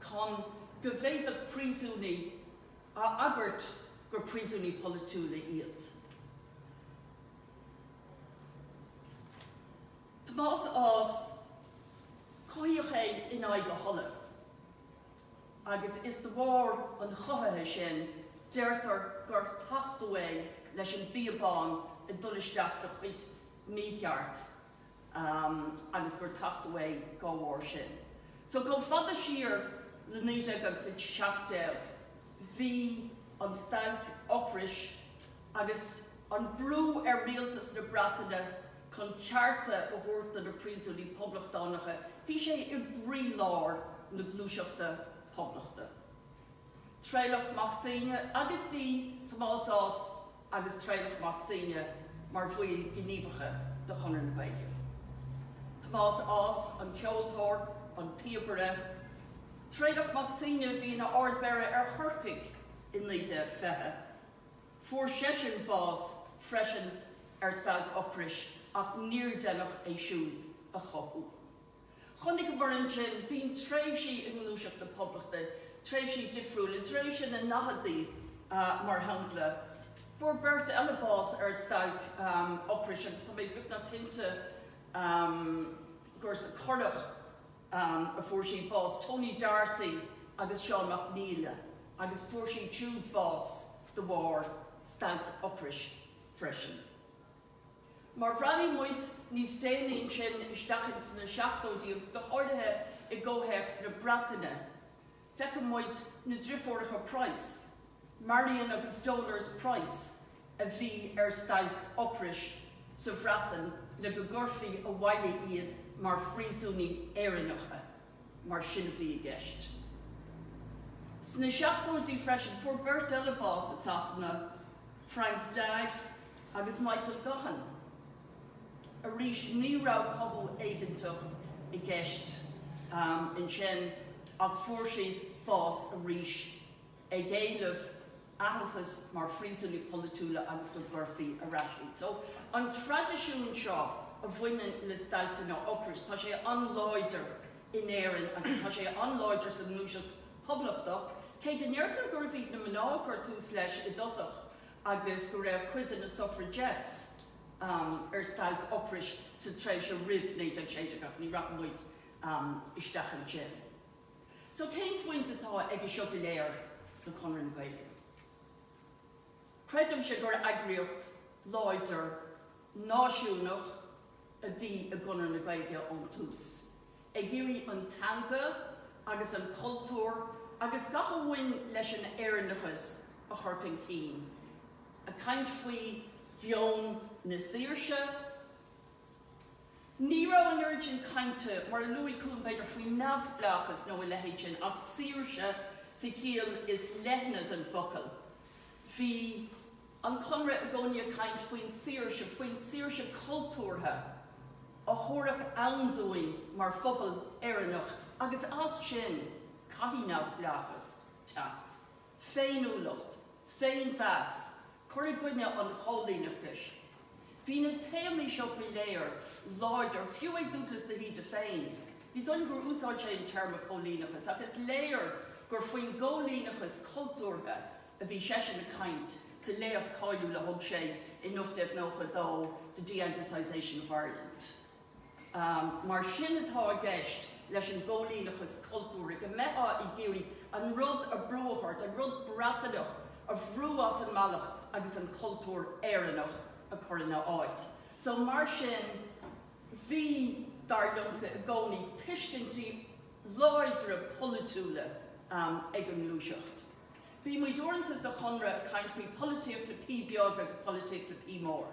chun go bhféadfadh príosúnaigh a agairt gur príosúnaigh polaitiúla iad. Tomás Ághas, cothaíodh é in aghaidh a thola agus is de bharr an chothaithe sin, deirtear gur tachtadh é leis an bpíobán ag dul isteach sa chuid mícheart. agus gur tachtadh é dá bharr sin. So chomh fada siar le 19 agus 17 bhí an stailc ocrais agus an brú ar rialtas na Breataine chun cearta a thabhairt do na príosúnaigh poblachtánacha, bhí sé i gcroílár na gluaiseachta poblachta. Traolach Mac Suibhne agus bhí Tomás Ághas agus Traolach Mac Suibhne mar bhaill ghníomhacha de Chonradh na Gaeilge. Tomás Ághas, an ceoltóir, an píobaire. Traolach Mac Suibhne a bhí ina Ard-Mhéara ar Chorcaigh i 1920. Fuair seisean bás freisin ar stailc ocrais ach níor deineadh é siúd a chothú. Chonaiceamar ansin, bíonn tréimhsí i ngluaiseacht na Poblachta, tréimhsí difriúla, i dtréimhse na ndaicheadaí, mar shampla, fuair beirt eile bás ar stailc ocrais agus tá mé beagnach cinnte gur sa Churrach a fuair siad bás, Tony D'Arcy agus Seán Mac Niallais, agus fuair siad siúd bás de bharr stailc ocrais freisin. Má bhreathnaíonn muid níos déanaí ansin isteach ins na seachtóidí agus go háirithe i gcomhthéacs na Breataine, feiceann muid na driofúracha Price, Marian agus Dolours Price a bhí ar stailc ocrais sa Bhreatain le go gcuirfí abhaile iad mar phríosúnaigh Éireannacha, mar sin a bhí i gceist. Sna seachtóidí freisin fuair beirt eile bás i Sasana, Frank Stagg agus Michael Gaughan. Arís ní raibh cothú éigeantach i gceist ansin ach fuair siad bás arís ag éileamh aitheantas mar phríosúnaigh polaitiúla agus go gcuirfí ar ais iad. So an traidisiún seo a bhaineann le stailceanna ocrais, tá sé an-láidir in Éirinn agus tá sé an-láidir sa ngluaiseacht poblachtach, cé go ndeirtear gurbh iad na mná a chuir tús leis i dtosach agus go raibh cuid de na suffragettes ar stailc ocrais sa tréimhse roimh 1916 ach ní rachaidh muid isteach ansin. So cén bhaint atá aige seo go léir le Conradh na Gaeilge? Creidimse gur eagraíocht láidir náisiúnach a bhí i gConradh na Gaeilge ón tús, ag iarraidh an teanga agus an cultúr agus gach a bhain leis an Éireannachas a chur chun cinn, ag caint faoi mheon na saoirse. Ní raibh an oiread sin cainte, mar a luaigh Colm b'fhéidir, faoi neamhspleáchas nó a leithéid sin, ach saoirse sa chiall is leithne den bhfocal. Bhí an Conradh i gcónaí ag caint faoin saoirse, faoin saoirse cultúrtha a thabharfadh ann dúinn mar phobal Éireannach agus as sin caithfidh neamhspleáchas teacht. Féiniúlacht, féinmheas, cur i gcoinne an choilíneachais. Bhí na téamaí seo go léir láidir, fiú ag Dúglas de hÍde féin. Ní dóigh liom gur úsáid sé an téarma coilíneachas, ach is léir gur faoin gcoilíneachas cultúrtha a bhí seisean ag caint sa léacht cháiliúil a thug sé in 1892, The De-Anglicisation of Ireland. Mar sin atá i gceist leis an gcoilíneachas cultúrtha, go mbeifeá ag iarraidh an rud a brúadh ort, an rud Breataineach a bhrú as an mbealach agus an cultúr Éireannach a chur ina áit. So mar sin, bhí. Bhí, dar liomsa, i gcónaí tuiscintí láidre polaitiúla ag an ngluaiseacht. Bíonn muid uaireanta sa Chonradh ag caint faoi polaitíocht le P beag agus polaitíocht le P mór.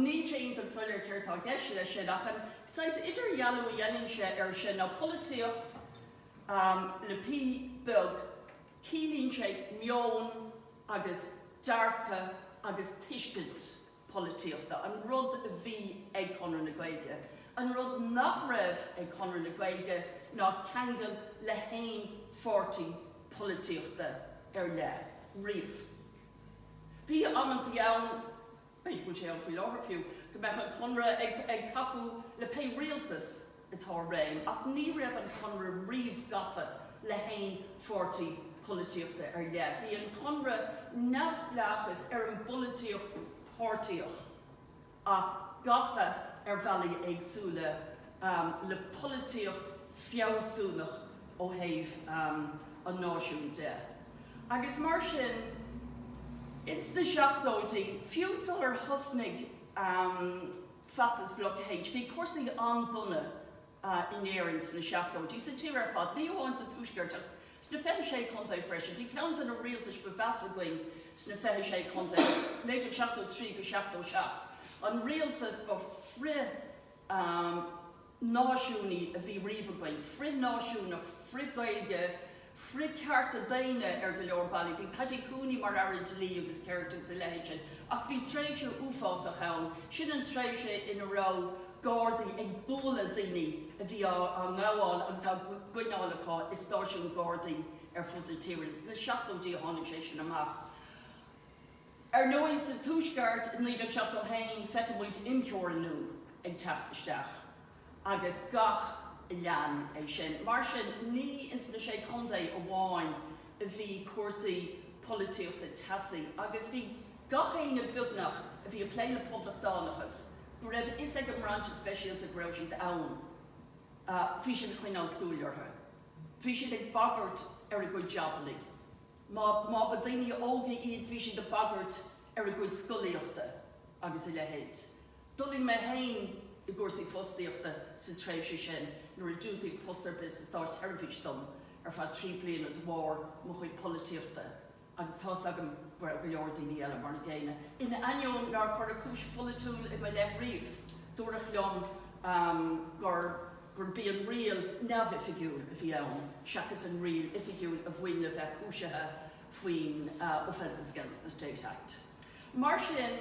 Níl sé iontach soiléir céard atá i gceist leis sin ach an saghas idirdhealú a dhéanainnse air sin ná polaitíocht le P beag, ciallaíonn sé meon agus dearcadh agus tuiscint polaitíochta, an rud a bhí ag Conradh na Gaeilge. An rud nach raibh ag Conradh na Gaeilge ná ceangal le haon pháirtí polaitíochta ar leith, riamh. Bhí amantaí ann, b'fhéidir go bhfuil sé ann faoi láthair fiú, go mbeadh an Conradh ag tacú le pé rialtas atá i réim, ach ní raibh an Conradh riamh gafa le haon pháirtí polaitíochta ar leith. Bhí an Conradh neamhspleáchas ar an bpolaitíocht páirtíoch ach gafa ar bhealaí éagsúla le polaitíocht fealsúnach ó thaobh an náisiúin de. Agus mar sin, ins na seachtóidí, fiú sular thosnaigh feachtas Bhloc H. Bhí cúrsaí an-dona in Éirinn sna seachtóidí, sa tír ar fad, ní amháin sa Tuaisceart ach sna 26 contae freisin. Bhí ceann de na rialtais ba mheasa againn sna 26 contae, 1973-77, an rialtas ba frith-náisiúnaí a bhí riamh againn, frith-náisiúnach, frith-Ghaeilge, frith-chearta daonna ar go leor bealaí. Bhí Paddy Cooney mar Aire Dlí agus Cirt agus a leithéid sin. Ach bhí tréimhse uafásach ann. Sin an tréimhse ina raibh Gardaí ag bualadh daoine a bhí á ngabháil agus á gcoinneáil acu i stáisiúin Gardaí ar fud na tíre. Sna seachtóidí a tháinig sé sin amach. Ar ndóigh, sa Tuaisceart i 1971 feiceann muid imtheorannú ag teacht isteach. agus gach a lean é sin. Mar sin, ní ins na Sé Contae amháin a bhí cúrsaí polaitíochta teasaí, agus bhí gach éinne beagnach a bhí ag plé le poblachtánachas, go raibh fhios ag an mBrainse Speisialta go raibh siad ann, bhí siad ag coinneáil súil orthu. Bhí siad ag bagairt ar a gcuid jabannaí. Má má ba daoine óga iad, bhí siad ag bagairt ar a gcuid scolaíochta agus a leithéid. D'fhulaing mé féin i gcúrsaí fostaíochta sa tréimhse sin nuair a diúltaíodh post ar bith sa státsheirbhís dom ar feadh 3 bliana de bharr mo chuid polaitíochta agus tá's agam go raibh go leor daoine eile mar an gcéanna. In ainneoin nár cuireadh cúis pholaitiúil i mo leith riamh, dúradh liom gur gurb í an riail neamhoifigiúil a bhí ann seachas an riail oifigiúil a bhain le bheith cúisithe faoin Offences Against the State Act. Mar sin,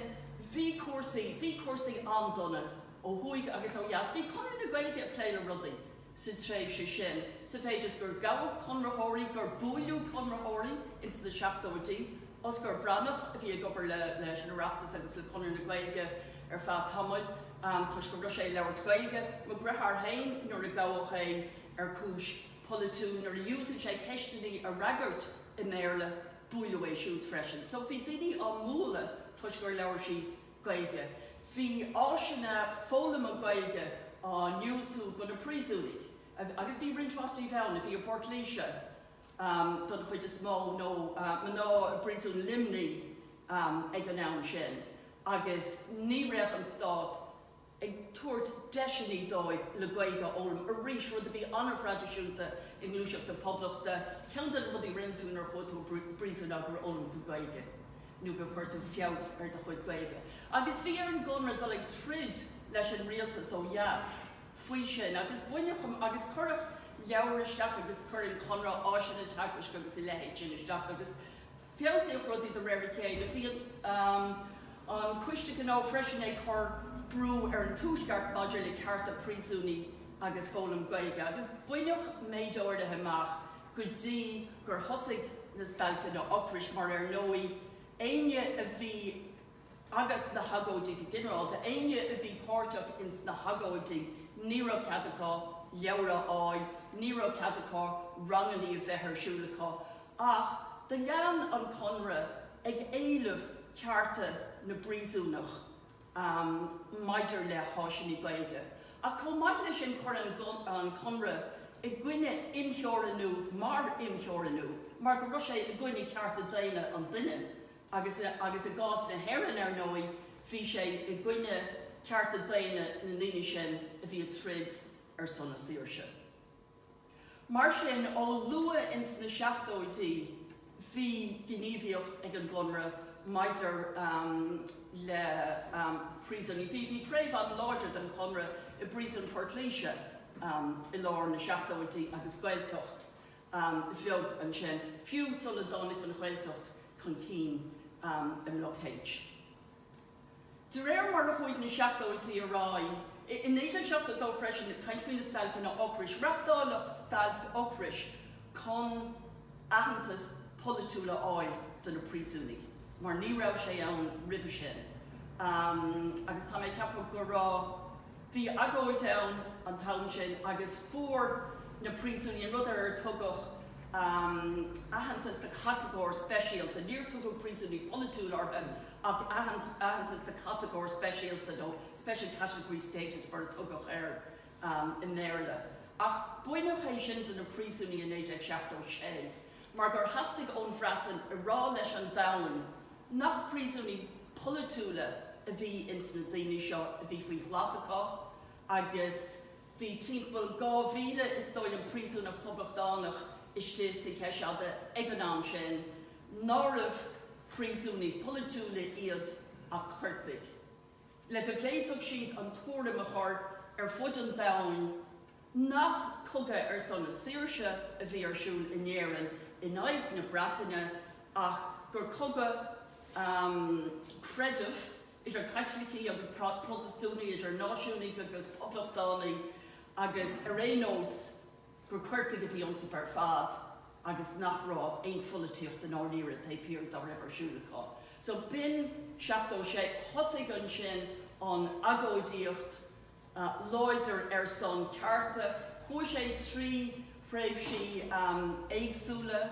bhí cúrsaí, bhí cúrsaí an-dona ó thuaidh agus ó dheas. Bhí Conradh na Gaeilge ag plé le rudaí sa tréimhse sin, sa mhéid is gur gabhadh conraitheoirí, gur buaileadh conraitheoirí ins na seachtóidí. Osgur Breathnach, a bhí ag obair le leis an Oireachtas agus le Conradh na Gaeilge ar feadh tamaill, toisc go raibh sé ag labhairt Gaeilge. Mo dheartháir féin, nuair a gabhadh é ar chúis pholaitiúil, nuair a dhiúltaigh sé ceisteanna a fhreagairt i mBéarla, buaileadh é siúd freisin. So bhí daoine á mbualadh toisc gur labhair siad Gaeilge. Bhí áiseanna foghlama Gaeilge á ndiúltú do na príosúnaigh agus bhí roinnt mhaith díobh ann a bhí i bPort Laoise don chuid is mó nó mná i bpríosún Luimnigh ag an am sin agus ní raibh an stát ag tabhairt deiseanna dóibh le Gaeilge a fhoghlaim arís, rud a bhí an-thraidisiúnta i nGluaiseacht na Poblachta. Ceann de na rudaí a rinne tú nuair a chuaigh tú i bpríosún ná gur fhoghlaim tú Gaeilge nó gur chuir tú feabhas ar do chuid Gaeilge. Agus bhí ar an gConradh dul ag troid leis an rialtas ó dheas faoi sin agus baineadh agus cuireadh leabhair isteach agus chuir an Conradh áiseanna teagaisc agus a leithéid sin isteach agus Feabhsaíodh rudaí de réir a chéile. Bhí an Coiste Gnó freisin ag cur brú ar an Tuaisceart maidir le cearta príosúnaigh agus foghlaim Gaeilge agus baineadh méid áirithe amach go dtí gur thosaigh na stailceanna ocrais mar ar ndóigh éinne a bhí agus na hagóidí go ginearálta. Éinne a bhí páirteach ins na hagóidí ní raibh cead acu leabhair a fháil, ní raibh cead acu rangannaí a bheith ar siúl acu. Ach do lean an Conradh ag éileamh cearta na bpríosúnach maidir le háiseanna Gaeilge. Ach chomh maith leis sin chuir an Conradh i gcoinne imtheorannú mar imtheorannú mar go raibh sé i gcoinne cearta daonna an duine. Agus, agus i gcás na hÉireann, ar ndóigh, bhí sé i gcoinne cearta daonna na ndaoine sin a bhí ag troid ar son na saoirse. Mar sin, ó luath ins na seachtóidí bhí gníomhaíocht ag an gConradh maidir le príosúnaigh. Bhí bhí craobh an-láidir den Chonradh i bPríosún Phort Laoise i lár na seachtóidí agus Gaeltacht bheag ansin, fiú sula dtáinig an Ghaeltacht chun cinn i mBloc H. De réir mar a chuaigh na seachtóidí ar aghaidh, i 1972 freisin, caint faoi na stailceanna ocrais, reáchtáladh stailc ocrais chun aitheantas polaitiúil a fháil do na príosúnaigh, mar ní raibh sé ann roimhe sin. Agus tá mé ag ceapadh go raibh, bhí agóid ann an t-am sin agus fuair na príosúnaigh an rud ar ar tugadh aitheantas de chatagóir speisialta. Níor tugadh príosúnaigh polaitiúil orthu ach aitheantas de chatagóir speisialta nó special category status mar a tugadh air i mBéarla. Ach baineadh é sin de na príosúnaigh i 1976 mar gur theastaigh ón Bhreatain a rá leis an domhan nach príosúnaigh polaitiúla a bhí ins na daoine seo a bhí faoi ghlas acu agus bhí timpeall 2,000 is dóigh liom príosúnach poblachtánach istigh sa Cheis Fhada ag an am sin nárbh príosúnaigh polaitiúla iad ach coirpigh, le go bhféadfadh siad an tuairim a chur ar fud an domhain nach cogadh ar son na saoirse a bhí ar siúl in Éirinn in aghaidh na Breataine ach gur cogadh creidimh idir Caitlicigh agus Protastúnaigh, idir náisiúnaigh agus poblachtánaigh agus ar aon nós gur coirpigh a bhí iontu ar fad agus nach raibh aon pholaitíocht i ndáiríre taobh thiar dá raibh ar siúl acu. So b'in 76, thosaigh ansin an agóidíocht láidir ar son cearta. Chuaigh sé trí thréimhsí éagsúla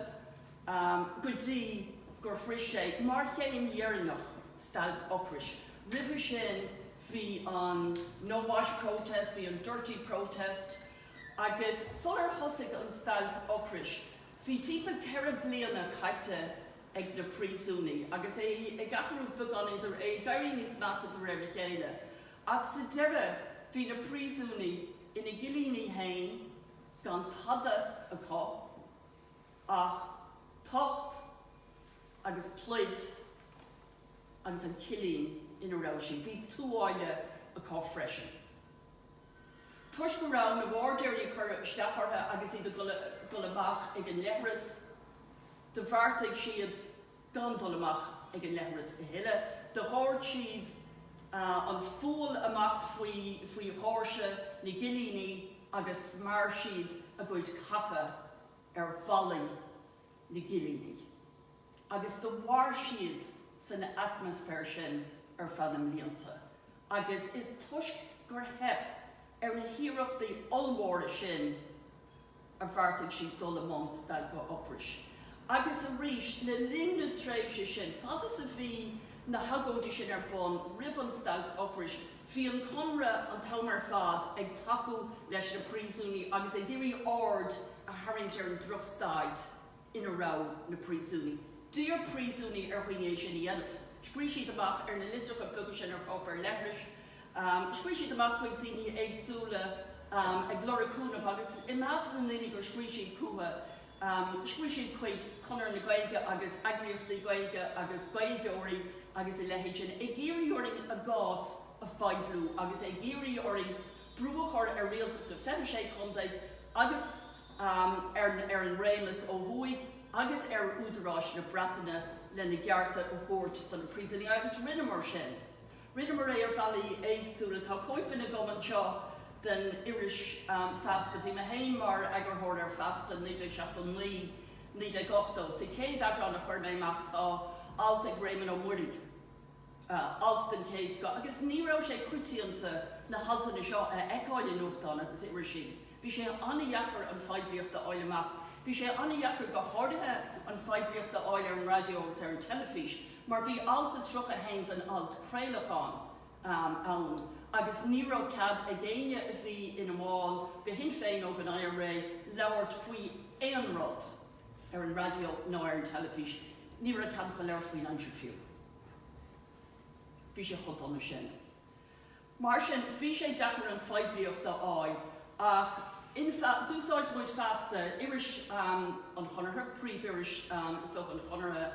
go dtí gur shroich sé, mar chéim dheireanach, stailc ocrais. Roimhe sin bhí an No Wash Protest, bhí an Dirty Protest agus sular thosaigh an stailc ocrais bhí timpeall 4 bliana caite ag na príosúnaigh agus é ag athrú beagán idir é ag éirí níos measa de réir a chéile. Ach sa deireadh bhí na príosúnaigh ina gcillíní féin gan tada acu ach tocht agus pluid agus an cillín ina raibh siad. Bhí tuáille acu freisin. Toisc go raibh na bairdéirí ag cur isteach orthu agus iad ag dul amach ag an leithreas, do bheartaigh siad gan dul amach ag an leithreas a thuilleadh. Do dhoirt siad an fual amach faoi faoi dhoirse na gcillíní agus smear siad a gcuid caca ar bhallaí na gcillíní. Agus do mhair siad san atmaisféar sin ar feadh na mblianta. Agus is toisc gur theip ar na hiarrachtaí ollmhóra sin a bheartaigh siad dul i mbun stailce ocrais. Agus arís, le linn na tréimhse sin, fad is a bhí na hagóidí sin ar bun roimh an stailc ocrais, bhí an Conradh an t-am ar fad ag tacú leis na príosúnaigh agus ag iarraidh aird a tharraingt ar an drochstaid ina raibh na príosúnaigh. D'iarr príosúnaigh ar dhaoine é sin a dhéanamh. Scríobh siad amach ar na litreacha beaga sin ar pháipéar leithris. Scríobh siad amach chuig daoine éagsúla ag lorg cúnaimh agus i measc na ndaoine gur scríobh siad chucu, scríobh siad chuig Conradh na Gaeilge agus eagraíochtaí Gaeilge agus Gaeilgeoirí agus a leithéid sin ag iarraidh orainn a gcás a phoibliú agus ag iarraidh orainn brú a chur ar rialtas na 26 contae agus ar an réimeas ó thuaidh agus ar údaráis na Breataine lena gcearta a thabhairt do na príosúnaigh agus rinneamar sin. Rinneamar é ar bhealaí éagsúla. Tá cóipeanna agam anseo den iris Feasta. Bhí mé féin mar eagarthóir ar Feasta 1979, 1980. Sa chéad eagrán a chuir mé amach tá alt ag Réamonn Ó Muirí. alt den chéad scoth agus ní raibh sé coitianta na haltanna seo a fheiceáil i nuachtáin agus irisí. Bhí sé an-dheacair an phoiblíocht a fháil amach. Bhí sé an-dheacair go háirithe an phoiblíocht a fháil ar an raidió agus ar an teilifís mar bhí alt a 31 den Acht Craolacháin ann agus ní raibh cead ag éinne a bhí ina mball de Shinn Féin nó den IRA labhairt faoi aon rud ar an raidió ná ar an teilifís. Ní raibh cead acu labhairt faoin aimsir fiú. Bhí sé chomh dona sin. Mar sin, bhí sé deacair an phoiblíocht a fháil ach d'úsáid muid Feasta, iris an Chonartha, príomh-iris is dócha an Chonartha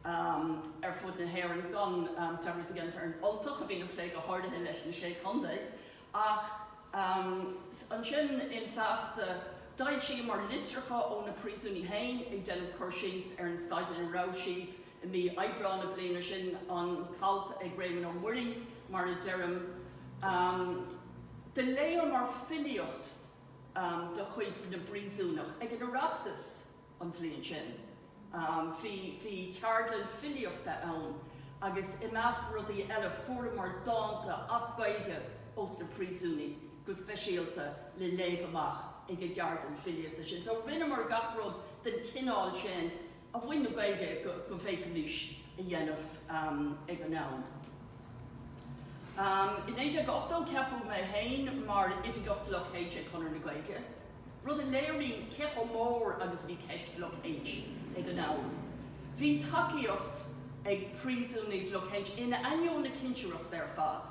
ar fud na hÉireann, gan dearmad a dhéanamh ar an Ultach a bhíonn ag plé go háirithe leis na Sé Chontae. Ach ansin in Feasta, d'fhoilsíomar litreacha ó na príosúnaigh féin ag déanamh cur síos ar an staid ina raibh siad. I mí Aibreáin na bliana sin, an t-alt ag Réamonn Ó Muirí, mar a deirim, do léamar filíocht de chuid na bpríosúnach ag an Oireachtas an bhliain sin. Bhí bhí ceardlann filíochta ann agus i measc rudaí eile fuaireamar dánta as Gaeilge ós na príosúnaigh go speisialta le léamh amach ag an gceardlann filíochta sin. So rinneamar gach rud den chineál sin a bhain le Gaeilge go bhféadfaimis a dhéanamh ag an am. I 1980 ceapadh mé féin mar Oifigeach Bhloc H ag Conradh na Gaeilge, rud a léiríonn cé chomh mór agus a bhí ceist Bhloc H ag an am. Bhí tacaíocht ag príosúnaigh Bhloc H in ainneoin na cinsireachta ar fad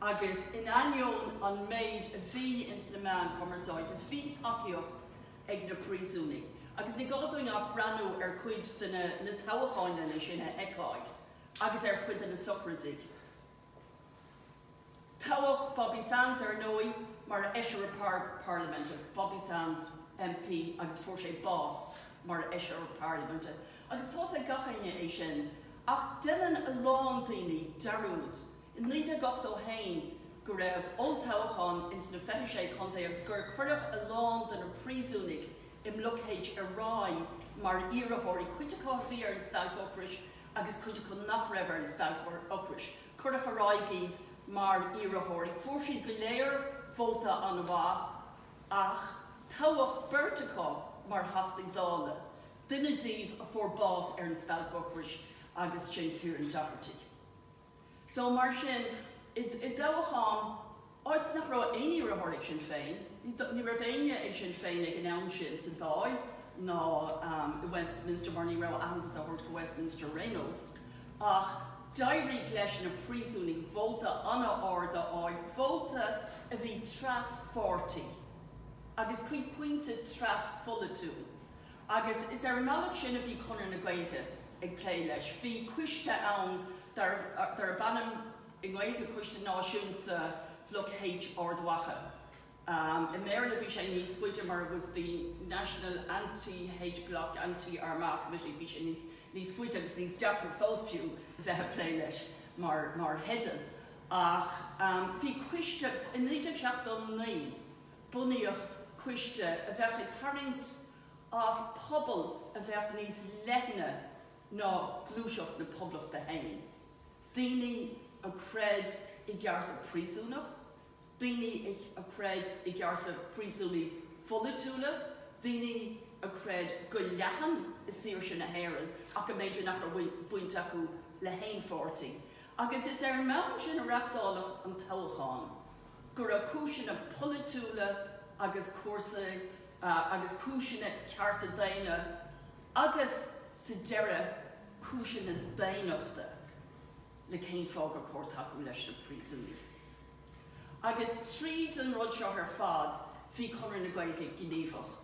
agus in ainneoin an méid a bhí ins na meáin chumarsáide, bhí tacaíocht ag na príosúnaigh, agus ní gá dúinn ach breathnú ar chuid de na toghcháin lena sin a fheiceáil, agus ar chuid de na sochraidí. Toghadh Bobby Sands, ar ndóigh, mar Fheisire Parlaiminte, Bobby Sands MP, agus fuair sé bás mar Fheisire Parlaiminte. Agus tá's ag gach éinne é sin, ach déanann a lán daoine dearúd I 1981 go raibh olltoghchán ins na 26 contae agus gur cuireadh a lán de na príosúnaigh i mBloc H ar aghaidh mar iarrthóirí, cuid acu a bhí ar an stailc ocrais agus cuid acu nach raibh ar an stailc ocrais. Cuireadh ar aghaidh iad mar iarrthóirí. Fuair siad go léir vóta an-mhaith ach toghadh beirt acu mar Theachtaí Dála, duine díobh a fuair bás ar an stailc ocrais agus sin Kieran Doherty. So, mar sin, i dtoghchán, áit nach raibh aon iarrthóir ag Sinn Féin, ní raibh éinne ag Sinn Féin ag an am sin sa Dáil ná i Westminster mar ní raibh aitheantas á thabhairt go Westminster ar aon nós, ach d'éirigh leis na príosúnaigh vóta an-ard a fháil, vóta a bhí tras-pháirtí agus go pointe tras-pholaitiúil. Agus is ar an mbealach sin a bhí Conradh na Gaeilge ag plé leis. Bhí coiste ann darb ainm i nGaeilge Coiste Náisiúnta Bhloc H Ard Mhacha. I mBéarla bhí sé níos faide mar it was the National Anti-H Block Anti-Armagh Committee, bhí sé níos níos faide agus níos deacra fós fiú bheith ag plé leis mar mar theideal. Ach bhí coiste, i 1979, bunaíodh coiste a bheadh ag tarraingt as pobal a bheadh níos leithne ná gluaiseacht na Poblachta féin, daoine a chreid i gcearta príosúnach, daoine a chreid i gcearta príosúnaigh pholaitiúla, daoine a chreid go leathan i saoirse na hÉireann ach go mb'fhéidir nach raibh baint acu le haon pháirtí. Agus is ar an mbonn sin a reachtáladh an toghchán. go raibh cúiseanna polaitiúla agus cúrsaí agus cúiseanna cearta daonna agus sa deireadh cúiseanna daonnachta le cén fáth gur chóir tacú leis na príosúnaigh. Agus tríd an rud seo ar fad bhí Conradh na Gaeilge gníomhach.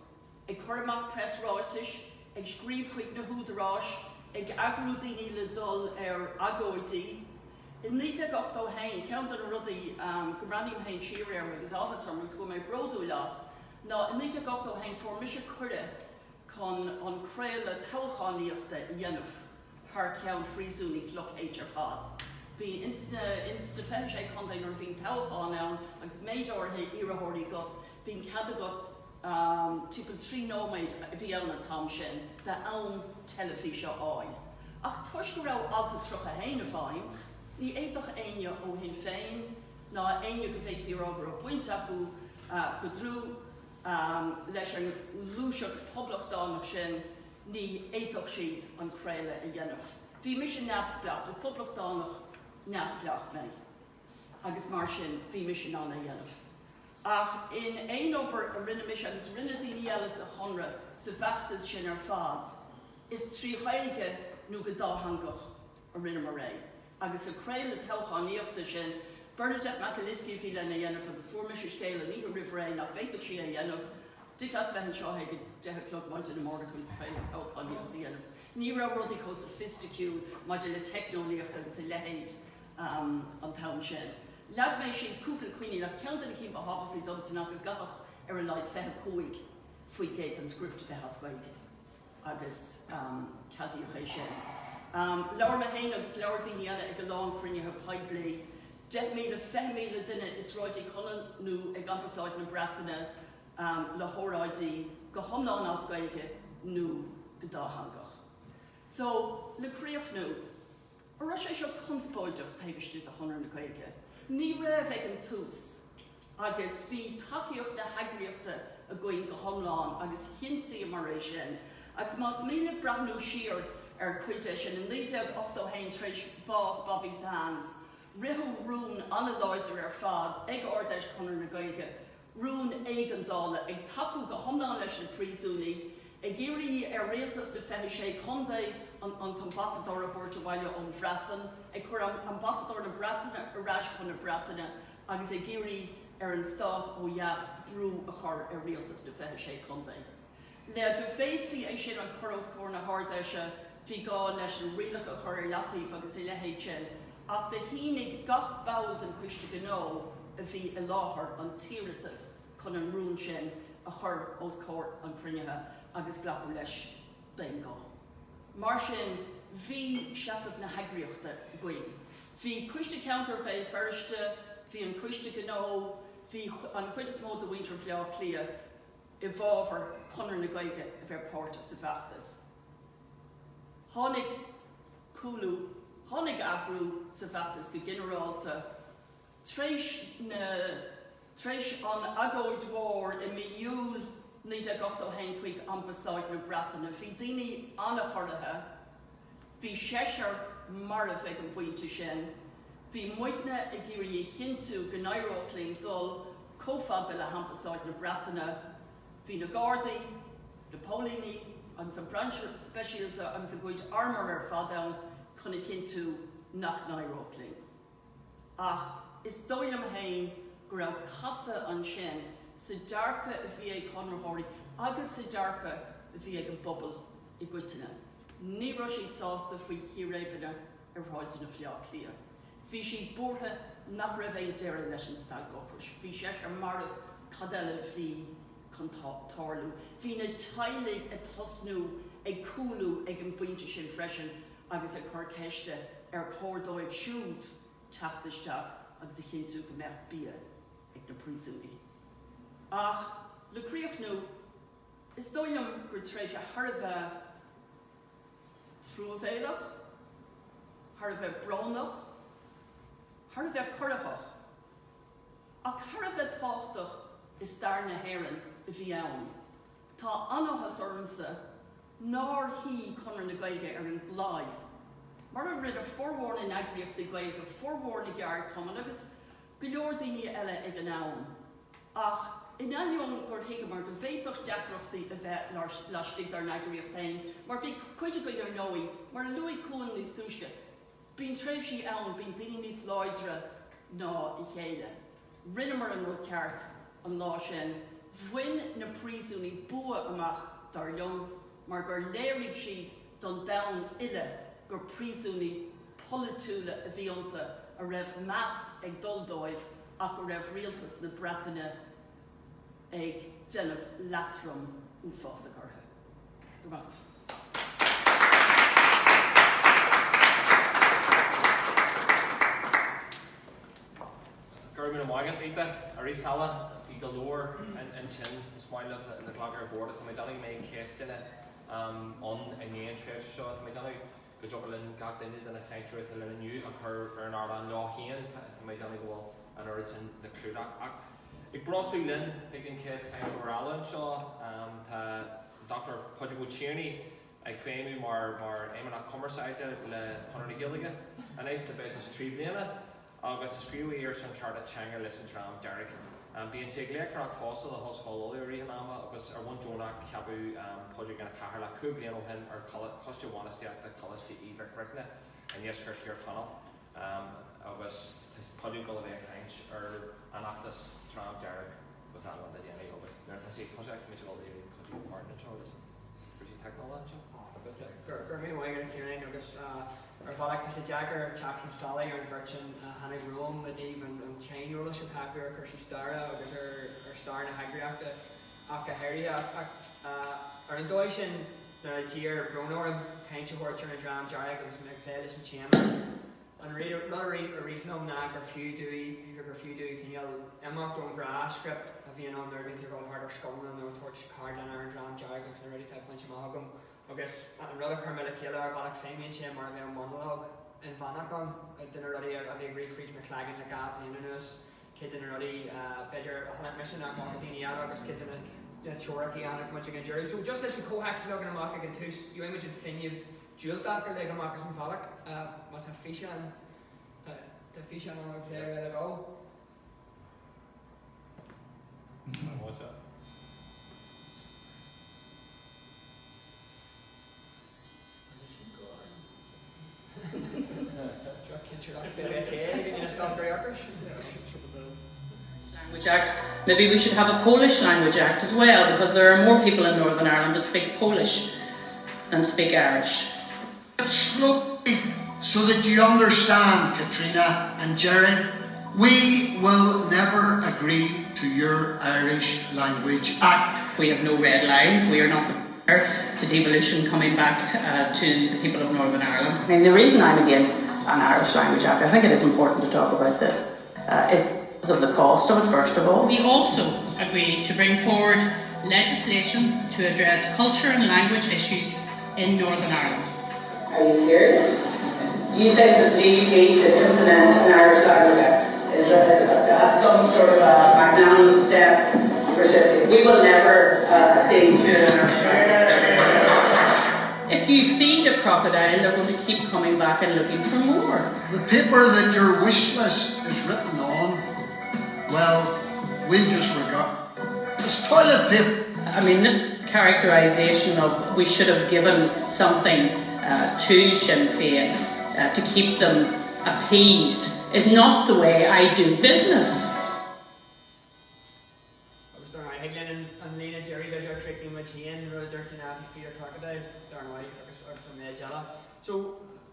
ag cur amach preasráitis, ag scríobh chuig na húdaráis, ag eagrú daoine le dul ar agóidí. I 1981, ceann de na rudaí go mbreathnaím féin siar air agus áthas orm agus go bhfuil mé bródúil as, ná i 1981 fuair mise cuireadh chun an craoladh toghchánaíochta a dhéanamh thar ceann phríosúnaigh Bhloc H ar fad. Bhí ins na 26 contae nuair a bhíonn toghchán ann agus méid áirithe iarrthóirí agat, bíonn cead agat timpeall 3 nóiméad a bhí ann an t-am sin d'am teilifíse a fháil. Ach toisc go raibh Alt 31 i bhfeidhm, ní fhéadfadh éinne ó Shinn Féin ná éinne go bhféadfaí a rá go raibh baint acu go dlúth leis an ngluaiseacht poblachtánach sin, ní fhéadfadh siad an craoladh a dhéanamh. Bhí mise neamhspleách, ba phoblachtánach neamhspleách mé agus mar sin bhí mise in ann é a dhéanamh. Ach in aon obair a rinne mise agus a rinne daoine eile sa Chonradh sa bhfeachtas sin ar fad, is trí Ghaeilge nó go dátheangach a rinneamar é. Agus sa chraoladh toghchánaíochta sin, Bernadette McAliskey a bhí lena dhéanamh agus fuair mise scéal an oíche roimh ré nach bhféadfadh sí é a dhéanamh. Dtig leat bheith anseo ag a 10 a chlog maidin amárach chun craoladh toghchánaíocht a dhéanamh. Ní raibh rudaí chomh soifisticiúil maidir le teicneolaíocht agus a leithéid an t-am sin. Leag mé síos cúpla coinníoll ach ceann de na cinn ba thábhachtaí domsa ná go gcaithfeadh ar a laghad 25% den script a bheith as Gaeilge agus ceadaíodh é sin. Labhair mé féin agus labhair daoine eile ag a lán cruinnithe poiblí, 10,000, 20,000 duine i Sráid Uí Chonaill nó ag Ambasáid na Breataine le hóráidí go hiomlán as Gaeilge nó go dátheangach. So, le críochnú. An raibh sé seo conspóideach taobh istigh de Chonradh na Gaeilge? Ní raibh ag an tús agus bhí tacaíocht na heagraíochta againn go hiomlán agus chinntíomar é sin. Agus más mian libh breathnú siar ar chuid de sin, i 1981 tar éis bhás Bobby Sands, ritheadh rún an-láidir ar fad ag Ard-Fheis Chonradh na Gaeilge rún éigeandála, ag tacú go hiomlán leis na príosúnaigh, ag iarraidh ar rialtas na 26 contae an t-ambasadóir a thabhairt abhaile ón Bhreatain, ag cur ambasadóir na Breataine ar ais chun na Breataine agus ag iarraidh ar an stát ó dheas brú a chur ar rialtas na 26 contae. Le go bhféadfaí é sin a chur os comhair na hArd-Fheise, bhí gá leis na rialacha a chur ar leataobh agus a leithéid sin, ach do shínigh gach ball den Choiste Gnó a bhí i láthair an t-iarratas chun an rún sin a chur os comhair an chruinnithe agus glacadh leis d'aon ghuth. Mar sin, bhí seasamh na heagraíochta againn. Bhí Coiste Ceantair Bhéal Feirste, bhí an Coiste Gnó, bhí an chuid is mó de mhuintir Bhaile Átha Cliath, i bhfabhar Conradh na Gaeilge a bheith páirteach sa bhfeachtas. Tháinig cúlú, tháinig athrú sa bhfeachtas go ginearálta tar éis na, tar éis an agóid mhór i mí Iúil 1981 chuig Ambasáid na Breataine. Bhí daoine an-chorraithe, bhí seisear marbh ag an bpointe sin. Bhí muidne ag iarraidh a chinntiú go n-éireodh linn dul chomh fada le hAmbasáid na Breataine. Bhí na Gardaí, is na póilíní agus an Brainse Speisialta agus a gcuid armúir ar fad ann chun a chinntiú nach n-éireodh linn. Ach is dóigh liom féin go raibh casadh ansin sa dearcadh a bhí ag Conraitheoirí agus sa dearcadh a bhí ag an bpobal i gcoitinne. Ní raibh siad sásta faoi chíréibeanna ar shráideanna Bhaile Átha Cliath. Bhí siad buartha nach raibh aon deireadh leis an stailc ocrais. Bhí seisear marbh, cad eile a bhí chun tarlú? Bhí na teaghlaigh ag tosnú ag cúlú ag an bpointe sin freisin agus ag cur ceiste ar chóir dóibh siúd teacht isteach agus a chinntiú go mbeadh bia ag na príosúnaigh. Ach le críochnú, is dóigh liom gur tréimhse thar a bheith truamhéalach, thar a bheith brónach, thar a bheith corraitheach, ach thar a bheith tábhachtach i stair na hÉireann a bhí ann. Tá an-áthas ormsa nár shuigh Conradh na Gaeilge ar an gclaí, mar a rinne formhór na n-eagraíochtaí Gaeilge, formhór na gceardchumann agus go leor daoine eile ag an am. Ach in ainneoin gur thuigeamar go bhféadfadh deacrachtaí a bheith laistigh dár n-eagraíocht féin, mar bhí cuid againn ar ndóigh, mar a luaigh Cuan níos túisce, bíonn tréimhsí ann, bíonn daoine níos láidre ná a chéile. Rinneamar an rud ceart an lá sin. Bhain na príosúnaigh bua amach, dar liom, mar gur léirigh siad don domhan uile gur príosúnaigh pholaitiúla a bhí iontu a raibh meas ag dul dóibh ach go raibh rialtas na Breataine ag déanamh leatrom uafásach orthu. Go raibh maith agaibh. Go raibh míle maith agat, Ita. Arís eile, bhí go leor ansin is maith libh le glacadh ar bord. Tá mé ag déanamh go mbeidh ceisteanna ann i ndiaidh an tréimhse seo. Tá mé ag déanamh go dtiocfadh linn gach duine de na cainteoirí atá linn inniu a chur ar an ardán leo féin. Tá mé ag déanamh go bhfuil an oiread sin le clúdach. Ach ag brostú linn chuig an chéad chainteoir eile anseo, tá Dr Pádraig Ó Tiarnaigh ag feidhmiú mar mar Fheidhmeannach Cumarsáide le Conradh na Gaeilge anois le breis is 3 bliana agus is gníomhaí ar son cearta teanga leis an Dream Dearg. Bíonn sé ag léachtóireacht fosta le hOllscoil Uladh i rith an ama agus ar bhonn deonach ceapadh Pádraig ina chathaoirleach cúig bliana ó shin ar Choiste Bhainistíochta Choláiste Uí Mhic Bhricne i ndeisceart Thír Chonaill. Agus tá Paudie ag dul a bheith ag caint ar an fheachtas Dream Dearg agus eile le déanaí agus nuair atá sé ag toiseacht tá muid ag dul a iarraidh cuidiú ó Mhartin anseo leis an cúrsaí teicneolaíochta anseo. Go raibh míle maith agat a Chiaráin agus ar bhealach tá sé deacair teacht sna sála ar an bheirt sin a tháinig romham i dtaobh an tsaineolais atá acu ar chúrsaí staire agus ar stair na heagraíochta ach go háirithe. Ach ar an dóigh sin nuair a d'iarr Bróna orm caint a thabhairt ar an Dream Dearg agus mé ag plé leis an téama, an rud a rith liom ná gur fiú dúinn gur fiú dúinn cineál imeacht ón ghnáthscript a bhíonn ann nuair a bhíonn tú ag dul thart ar scoileanna nó ag tabhairt ceardlanna ar an Dream Dearg agus na rudaí atá bainte amach agam. Agus an rud a chuir mé le chéile ar bhealach feidhmíonn sé mar a bheadh monalóg inmheánach ann de na rudaí a bhí ag rith fríd mo chloigeann le 2 bhliain anuas, cuid de na rudaí b'fhéidir a chonaic mise nach bhfaca daoine eile agus cuid de na teoiricí a chonaic muid ag an deireadh. So just leis an chomhthéacs a leagan amach ag an tús, gheobhaidh muid an fuinneamh diúltach a ligean amach as an bhealach má tá físeán, tá físeán ann agus é ar le dul. Watch out. Language Act. Maybe we should have a Polish Language Act as well, because there are more people in Northern Ireland that speak Polish than speak Irish. Slowly, so that you understand, Katrina and Jerry, we will never agree to your Irish Language Act. We have no red lines. We are not to devolution coming back uh, to the people of Northern Ireland. I mean, the reason I'm against an Irish Language Act, I think it is important to talk about this, uh, is because of the cost of it, first of all. We also agreed to bring forward legislation to address culture and language issues in Northern Ireland. Are you serious? Do you think that the DUP should implement an Irish Language Act? Is that some sort of a magnanimous step for City? We will never uh, see to an Irish Language If you feed a crocodile, they're going to keep coming back and looking for more. The paper that your wish list is written on, well, we'll just regard as toilet paper. I mean, the characterisation of we should have given something uh, to Sinn Féin uh, to keep them appeased is not the way I do business. Agus dar ndóigh, thig linn an líne deiridh b'fhéidir a chríochnú muid féin, rud a dúirt an Feed a Crocodile, dar ndóigh, agus agus an méid eile. So,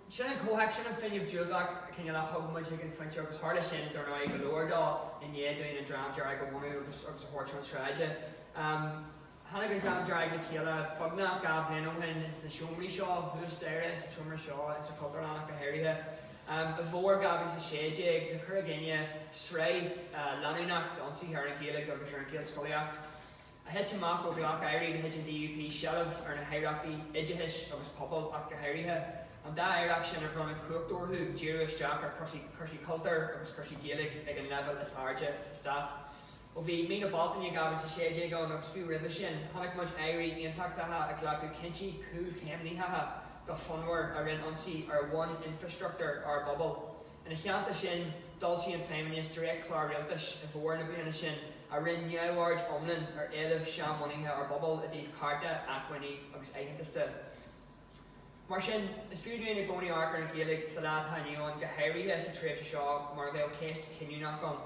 sin an comhthéacs, sin an fuinneamh diúltach cineál a thug muid chuig an phointe agus tharla sin, dar ndóigh, go leor dó i ndiaidh dúinn an Dream Dearg a bhunú agus agus a thabhairt chun sráide. Tháinig an Dream Dearg le chéile beagnach 2 bhliain ó shin ins na seomraí seo thuas staighre, ins an tseomra seo, ins an Chultúrlann ach go háirithe. I bhfómhar 2016, tá cur i gcoinne sraith leanúnach d'ionsaithe ar an Ghaeilge agus ar an Ghaelscolaíocht a thit amach ó ghlac airí de chuid an DUP seilbh ar na haireachtaí oideachais agus pobail ach go háirithe. An dá aireacht sin ar bronnadh cumhacht orthu díriú isteach ar chúrsaí cultúir agus cúrsaí Gaeilge ag an leibhéal is airde sa stát. Ó bhí mí na Bealtaine 2016 ann agus fiú roimhe sin, chonaic muid airí aontachtacha ag glacadh cinntí cúlchéimnitheacha go fonnmhar a rinne ionsaí ar bhun-infreastruchtúr ár bpobal. Ina theannta sin, d'fhoilsigh an Feidhmeannas dréachtchlár rialtais i bhfómhar na bliana sin a rinne neamhaird iomlán ar éilimh seanbhunaithe ár bpobal i dtaobh cearta, acmhainní agus aitheantas de. Mar sin, is fiú dúinn i gcónaí amharc ar an Ghaeilge sa lá atá inniu ann, go háirithe sa tréimhse seo mar a bheadh ceist chinniúnach ann.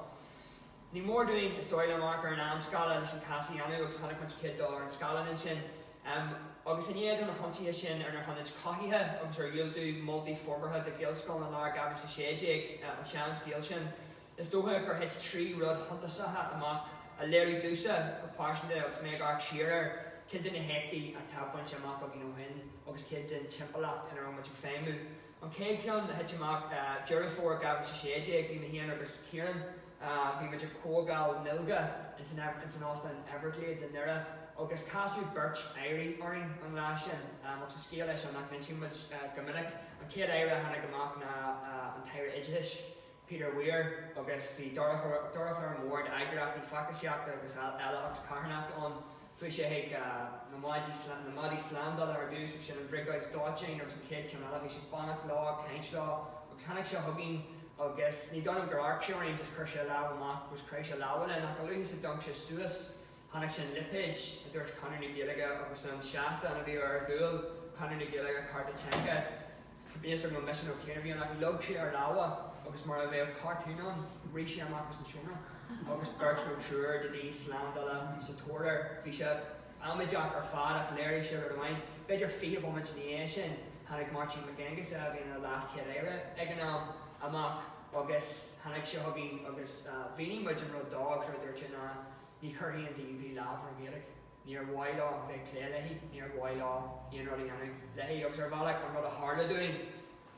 Ní mór dúinn, is dóigh liom, amharc ar an amscála leis an cás a dhéanamh agus chonaic muid cuid dó ar an scáileán ansin. Agus i ndiaidh do na hionsaithe sin ar na hionaid chothaithe agus ar dhiúltú moltaí forbartha do Ghaelscoileanna lár 2016, an seanscéal sin, is dócha gur thit 3 rud shuntasacha amach a léirigh domhsa go pearsanta agus mé ag amharc siar ar cuid de na héachtaí atá bainte amach againn ó shin agus cuid den timpeallacht ina raibh muid ag feidhmiú. An chéad cheann a thit amach, Deireadh Fómhair 2016, bhí mé féin agus Ciarán, bhí muid ag comhdháil NILGA ins an óstán Everglades i nDoire agus casadh beirt airí orainn an lá sin agus is scéal é seo nach n-insíonn muid go minic. An chéad aire a tháinig amach ná an tAire Oideachais, Peter Weir agus bhí dorchlár mór d'eagraíochtaí feachtasaíochta agus eile agus carthanachta ann. Chuaigh sé chuig na maidí slándála ar dtús agus sin an bhriogáid dóiteáin agus an chéad cheann eile bhí sé ag fanacht leo, ag caint leo agus tháinig sé chugainn agus ní dóigh liom gur amharc sé orainn just chuir sé a lámh amach agus chroith sé lámha linn ach a luaithe is a d'amharc sé suas chonaic sé an lipéad a dúirt Conradh na Gaeilge agus an seastán a bhí ar a gcúl, Conradh na Gaeilge, Cearta Teanga. Níl 'fhios agam an mise nó Ciarán a bhí ann ach leag sé ár lámha agus mar a bheadh cartún ann, rith sé amach as an seomra agus beirt nó triúr de daoine slándála sa tóir air. Bhí sé amaideach ar fad ach léirigh sé rud amháin. B'fhéidir 20 bomaite ina dhiaidh sin, tháinig Máirtín Mac Aonghusa, a bhí ina LeasChéad-Aire ag an am, amach agus tháinig sé chugainn agus mhínigh muid an rud dó agus rud a dúirt sé ná ní chuirfidh an DUP lámh ar an Ghaeilge. Níor mhaith leo bheith ag plé léi, níor mhaith leo aon rud a dhéanamh léi agus ar bhealach an rud a tharla dúinn,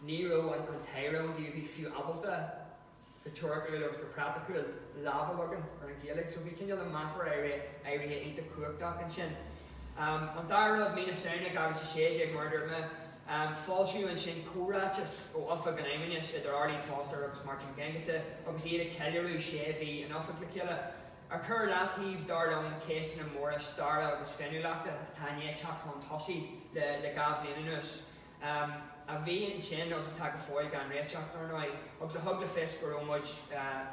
ní raibh an t-aire ón DUP fiú ábalta go teoiriciúil agus go praiticiúil lámh a leagan ar an Ghaeilge. So bhí cineál an meafar éirithe iontach cumhachtach ansin. An dara rud, mí na Samhna 2016 mar a dúirt mé, foilsíodh ansin comhráiteas ó Oifig an Fheidhmeannais idir Arlene Foster agus Máirtín Mac Aonghusa agus iad ag ceiliúradh sé mhí in oifig le chéile. Ar chur ar leataobh, dar liom, na ceisteanna móra staire agus féiniúlachta atá i ndiaidh teacht chun tosaigh le 2 bhliain anuas, a bhí ansin agus atá go fóill gan réiteach, dar ndóigh, agus a thug le fios go raibh muid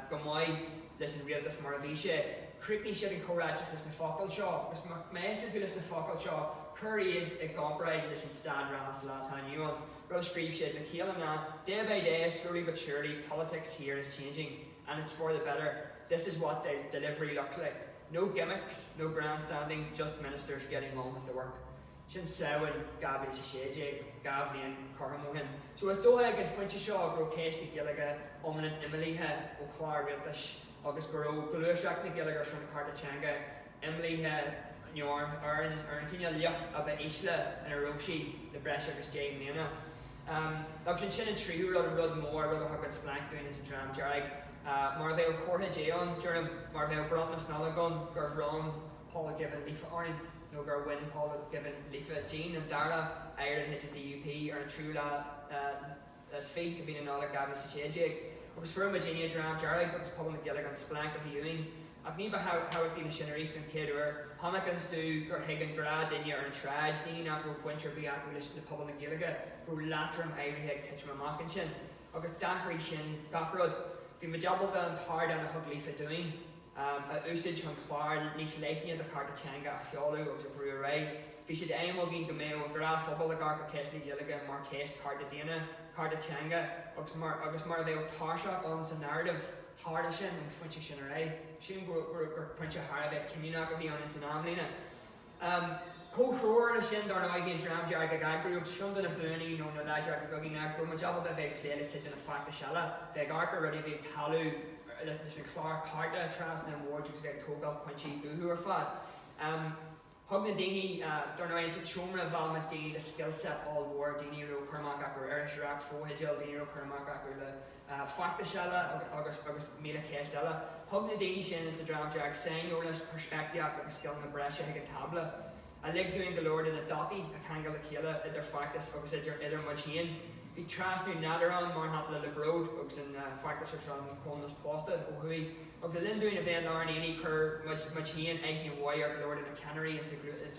go maith leis an rialtas mar a bhí sé. Chríochnaigh siad an comhráiteas leis na focail seo, agus má éisteann tú leis na focail seo, cuir iad i gcomparáid leis an staid reatha sa lá atá inniu ann. Rud a scríobh siad le chéile ná, Day by day, slowly but surely, politics here is changing, and it's for the better. This is what the delivery looks like. No gimmicks, no grandstanding, just ministers getting on with the work. Sin Samhain 2016, 2 bhliain cothrom ó shin. So is dócha ag an phointe seo go raibh ceist na Gaeilge iomlán imeallaithe ó chlár rialtais agus go raibh gluaiseacht na Gaeilge ar son cearta teanga imeallaithe you know, ar an ar an chineál sliocht a ba ísle ina raibh sí le breis agus 10 mbliana. Agus ansin an tríú rud, an rud mór, rud a thug an splanc dúinn as an Dream Dearg, Mar a bheadh comhartha Dé ann, deirim, mar a bheadh bronntanas Nollag ann gur bhronn Paul Givan Líofa orainn, nó gur bhain Paul Givan Líofa dínn, an dara aire de chuid an DUP, ar an tríú lá is fiche de mhí na Nollag 2016. Agus fuair muidinne, Dream Dearg agus pobal na Gaeilge, an splanc a bhí uainn. Ach ní ba thábhachtaí ná sin arís, don chéad uair, chonacthas domh gur thuig an gnáthdhuine ar an tsráid, daoine nach raibh baint ar bith acu le pobal na Gaeilge, go raibh leatrom áirithe ag titim amach ansin. Agus d'athraigh sin gach rud. Bhí muid ábalta an t-ardán a thug Líofa dúinn a úsáid chun clár níos leithne de chearta teanga a sheoladh agus a bhrú ar aghaidh. Bhí sé d'aidhm againn go mbeadh an gnáthphobal ag amharc ar cheist na Gaeilge mar cheist cearta daonna, cearta teanga agus mar agus mar a bheadh tairseach ann sa narrative. Tharla sin ón phointe sin ar aghaidh. Sílim gur gur pointe thar a bheith cinniúnach a bhí ann ins an amlíne. Comhthreomhar leis sin, dar ndóigh, bhí an Dream Dearg ag eagrú agus ceann de na buanna nó na láidreachtaí a bhí againn ná go raibh muid ábalta a bheith ag plé le cuid de na feachtais eile, bheith ag amharc ar rudaí a bhí ag tarlú leis an chlár cearta trasna an bhoird agus bheith ag tógáil pointí uathu ar fad. Thug na daoine, dar ndóigh, insa tseomra mheall muid daoine le skill set ollmhór, daoine a raibh cur amach acu ar iriseoireacht, fotheidil, daoine a raibh cur amach acu le feachtais eile agus agus 1000 ceist eile. Thug na daoine sin insa Dream Dearg saineolas, peirspictíocht agus scileanna breise chuig an tábla, a lig dúinn go leor de na dotaí a cheangal le chéile idir feachtas agus idir idir muid féin. Bhí trasnú nádúrtha ann, mar shampla le Bród agus an feachtas ar son comhionannas pósta ó thuaidh. Agus le linn dúinn a bheith i lár an aonaigh chuir muid muid féin aithne mhaith ar go leor de na ceannairí insa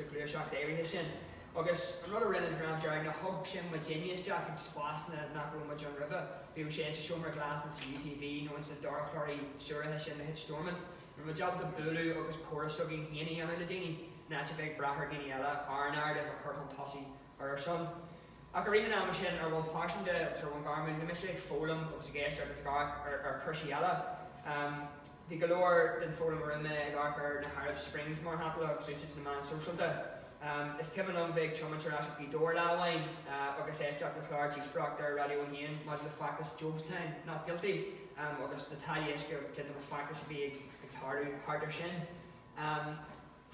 ghluaiseacht áirithe sin. Agus an rud a rinne an Dream Dearg ná thug sin muidinne isteach chuig spásanna nach raibh muid ann roimhe, bíodh sé insa seomra glas insa UTV nó ins na dorchláí suaraithe sin de chuid Stormont. Bhí muid ábalta bualadh agus comhrá s'againn féin a dhéanamh le daoine, in áit a bheith ag brath ar dhaoine eile ár narrative a chur chun tosaigh ar ár son. Ach i rith an ama sin, ar bhonn pearsanta agus ar bhonn gairmiúil, bhí mise ag foghlaim agus ag éisteacht agus ag amharc ar chúrsaí eile. Bhí go leor den foghlaim a rinne mé ag amharc ar na hArab Springs, mar shampla, agus úsáid na meán sóisialta. Is cuimhin liom bheith ag tiomáint ar ais go Gaoth Dobhair lá amháin agus éisteacht le clár díospóireachta ar Raidió 1 maidir le feachtas Jobstown Not Guilty agus na táillí uisce agus cuid de na feachtais a bhí ag tarlú thart air sin.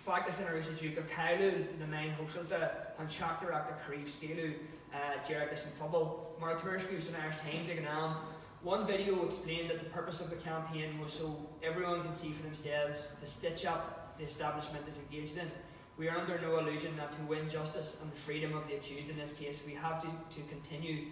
Feachtas inar úsáideadh go cáiliúil na meáin shóisialta chun teachtaireacht a chraobhscaoileadh díreach leis an phobal. Mar a tuairiscíodh san Irish Times ag an am, One video explained that the purpose of the campaign was so everyone can see for themselves the stitch-up the establishment is engaged in. We are under no illusion that to win justice and the freedom of the accused in this case, we have to, to continue.